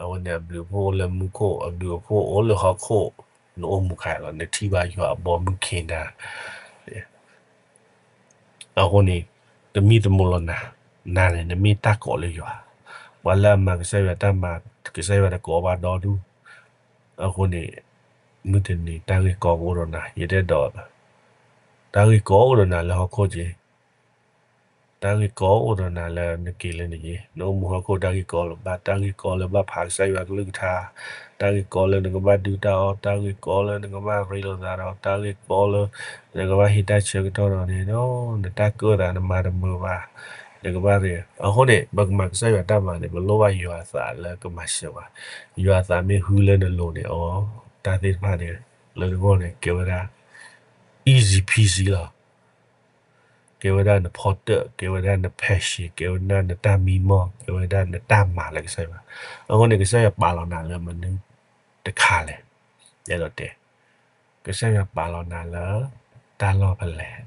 အဝဲန့ၣ်အဘျုးအဖှိၣ်အိၣ်လၢမူခိၣ် အဘျုးအဖှိၣ်အိၣ်လၢဟီၣ်ခိၣ် နအိၣ်မူခါလီၤ နထံၣ်ဘၣ်ယွၤအဘီမုၢ်ခ့နၤ အဃိန့ၣ် တမံၤတမီၤလီၤနၤ, နၤန့ၣ် နမ့ၢ်တၢ်ကိးလၢယွၤ, ပှၤလၢအမၤကစၢ်ယွၤတၢ်မၤ ကစၢ်ယွၤတကိးဘၣ်ဒီဒူၣ်, အဃိန့ၣ် မုၢ်တနံၤတၢ်ဂ့ၢ်ကီကအိၣ်ဒီးနၤ ယတဲဒီး တၢ်ဂ့ၢ်ကီအိၣ်ဒီးနၤလၢဟီၣ်ခိၣ်က့ တၢ်ဂ့ၢ်ကီအိၣ်ဒီးနၤလၢနက့ၤလၢနယ့, နအိၣ်မူဟီၣ်ခိၣ်တၢ်ဂ့ၢ်ကီလၢဘၣ်, တၢ်ဂ့ၢ်ကီလၢဘၣ်ဖးကစၢ်ယွၤကလုၢ်ကထါ, တၢ်ဂ့ၢ်ကီလၢနကဘၣ်ဒုၣ်တၢ်အီၣ်, တၢ်ဂ့ၢ်ကီလၢနကဘၣ်ရ့လိာ်သးဒီး, တၢ်ဂ့ၢ်ကီလၢ နကဘၣ်ဟ့ၣ်တၢ်ဆၢကတီၢ်ဒီးန့ၣ် နတၢ်ကၢၣ်သးနမၤတမုာ်ဘၣ်, နကဘၣ်ရ့, အဃိန့ၣ် ပကမၤကစၢ်ယွၤတၢ်မၤန့ၣ် ပလိၣ်ဘၣ်ယွၤအသးလၢကမၤစၢၤပှၤ, ယွၤအသးမ့ၢ်ဟုလၢနလိၤန့ၣ် အီ တၢ်သ့ၣ်တဖၣ်န့ၣ် လၢနဂီၢ်န့ၣ် ကဲဝဲဒၣ် easy peasy လီၤ. ကဲဝဲဒၣ်နဖီတၢၣ်, ကဲဝဲဒၣ်န passion, ကဲဝဲဒၣ်နတၢ်မံမီၢ်, ကဲဝဲဒၣ်နတၢ်မၤလၢကစၢ်ယွၤ, အဃိန့ၣ် ကစၢ်ယွၤပာ်လီၤနၤလၢမနုၤတခါလဲၣ်, ယအဲၣ်ဒိးတဲ, ကစၢ်ယွၤပာ်လီၤနၤလၢ တၢ်လီၢ်ဖဲလဲၣ်,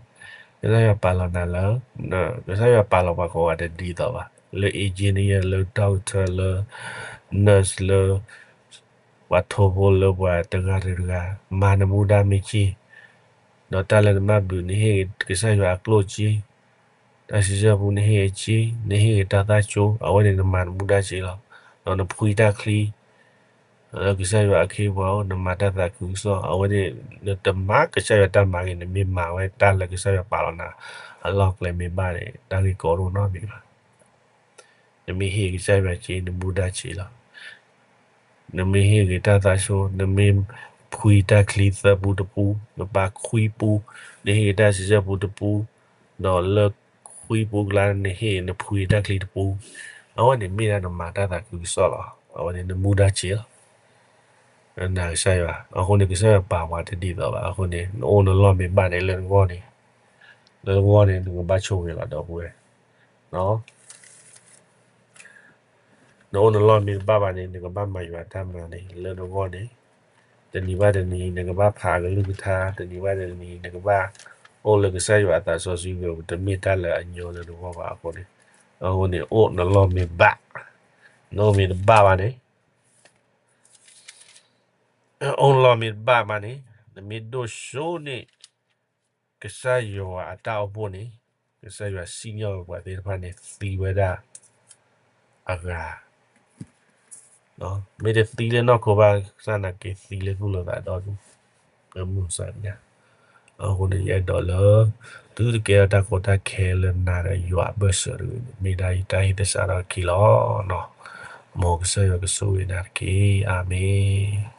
ကစၢ်ယွၤပာ်လီၤနၤလၢ, ကစၢ်ယွၤပာ်လီၤပှၤကိးဂၤတဒ်သိးဘၣ်, လၢ engineer လၢ doctor လၢ nurse လၢ ပှၤထိဖိလၢပှၤတဂၤတဂၤ, မၤနမူဒါမ့ၢ်က့, ဒီးတၢ်လၢနဘၣ်ဘျုး နဟ့ၣ်ကစၢ်ယွၤအကျိၣ်က့, တၢ်စံးဆၢပူနဟ့ၣ်က့, နဟ့ၣ်က့ၤတၢ်သၣ်ကၠိ, အဝဲန့ၣ်နမၤနမူဒါက့လီၤ. ဒီးနဖှံတၢ်ချံ လၢကစၢ်ယွၤအခ့အပှၤအိၣ် နမၤတၢ်သးခုကစီၣ်, အဝဲန့ၣ် နတမၤကစၢ်ယွၤတၢ်မၤဂ့ၤ, နမ့ၢ်မၤဝဲတၢ်လၢကစၢ်ယွၤပာ်လီၤနၤ အလီၢ်ကျဲမ့ၢ်ဘၣ်န့ၣ် တၢ်ဂ့ၢ်ကီတအိၣ်နီတမံၤဘၣ်. နမ့ၢ်ဟ့ၣ်ကစၢ်ယွၤက့ နမူဒါက့လီၤ. နမ့ၢ်ဟ့ၣ်ဂ့ၤတၢ်သးဆိ, နမ့ၢ်ဖှံတၢ်ချံသၢပူတပူ, နပာ်ခွံပူ, နဟ့ၣ်ဂ့ၤတၢ်စံးဆၢပူတပူ, ဒီးလၢခွံပူကျါ နဟ့ၣ်နဖှံတၢ်ချံတပူ, အဝဲန့ၣ်မ့ၢ်ဒၣ်နမၤတၢ်သးခုကစီၣ်လီၤ. အဝဲန့ၣ်နမူဒါက့လီၤ. နနာ်ကစၢ်ယွၤ, အဃိန့ၣ် ကစၢ်ယွၤပာ်ပှၤတဒ်သိးဘၣ်. အဃိန့ၣ် နအိၣ်နလီၢ်မ့ၢ်ဘၣ်န့ၣ် လၢနဂီၢ်န့ၣ်, လၢနဂီၢ်န့ၣ် နကဘၣ်ဆိၣ်ဂ့ၤလီၤ ဒီပုၢ်ဝဲၢ်. နအိၣ်နလီၢ်မ့ၢ်တဘၣ်ဘၣ်န့ၣ် နကဘၣ်မၤယွၤတၢ်မၤန့ၣ် လၢနဂီၢ်န့ၣ်, တနံၤဘၣ်တနံၤ နကဘၣ်ဖးကလုၢ်ကထါ, တနံၤဘၣ်တနံၤ နကဘၣ်အိၣ်လၢကစၢ်ယွၤအသးစီဆှံ တမ့ၢ်တၢ်လၢအညီလၢနဂီၢ်ဘၣ်အဃိန့ၣ်, အဃိန့ၣ် အိၣ်နလီၢ်မ့ၢ်ဘၣ်, နအိၣ်မ့ၢ်တဘၣ်ဘၣ်န့ၣ် အိၣ်လီၢ်မ့ၢ်တဘၣ်ဘၣ်န့ၣ်, နမ့ၢ်ဒိၣ်စိန့ၢ် ကစၢ်ယွၤအတၢ်အိၣ်ဖှိၣ်န့ၣ်, ကစၢ်ယွၤစံၣ်ညီၣ်ဝဲပှၤသ့ၣ်တဖၣ်န့ၣ် သံဝဲဒၣ်အဂၤ, မ့ၢ်တသံလၢနီၢ်ခိဘၣ်ဆၣ် နာ်က့သံလၢသူၣ်လၢသးဒီဒူၣ်, မုၢ်ဆါညါ. အဃိန့ၣ် ယအဲၣ်ဒိးလၢ သုတကဲထီၣ်တၢ်ကီတၢ်ခဲလၢနၤဒီးယွၤအဘၢၣ်စၢၤတဂ့ၤန့ၣ် မ့ၢ်ဒၣ်ယတၢ်ဟ့ၣ်သဆၣ်ထီၣ်အခံလီၤ. မ်ကစၢ်ယွၤကဆိၣ်ဂ့ၤနၤတက့ၢ်. အၤမ့ၣ်.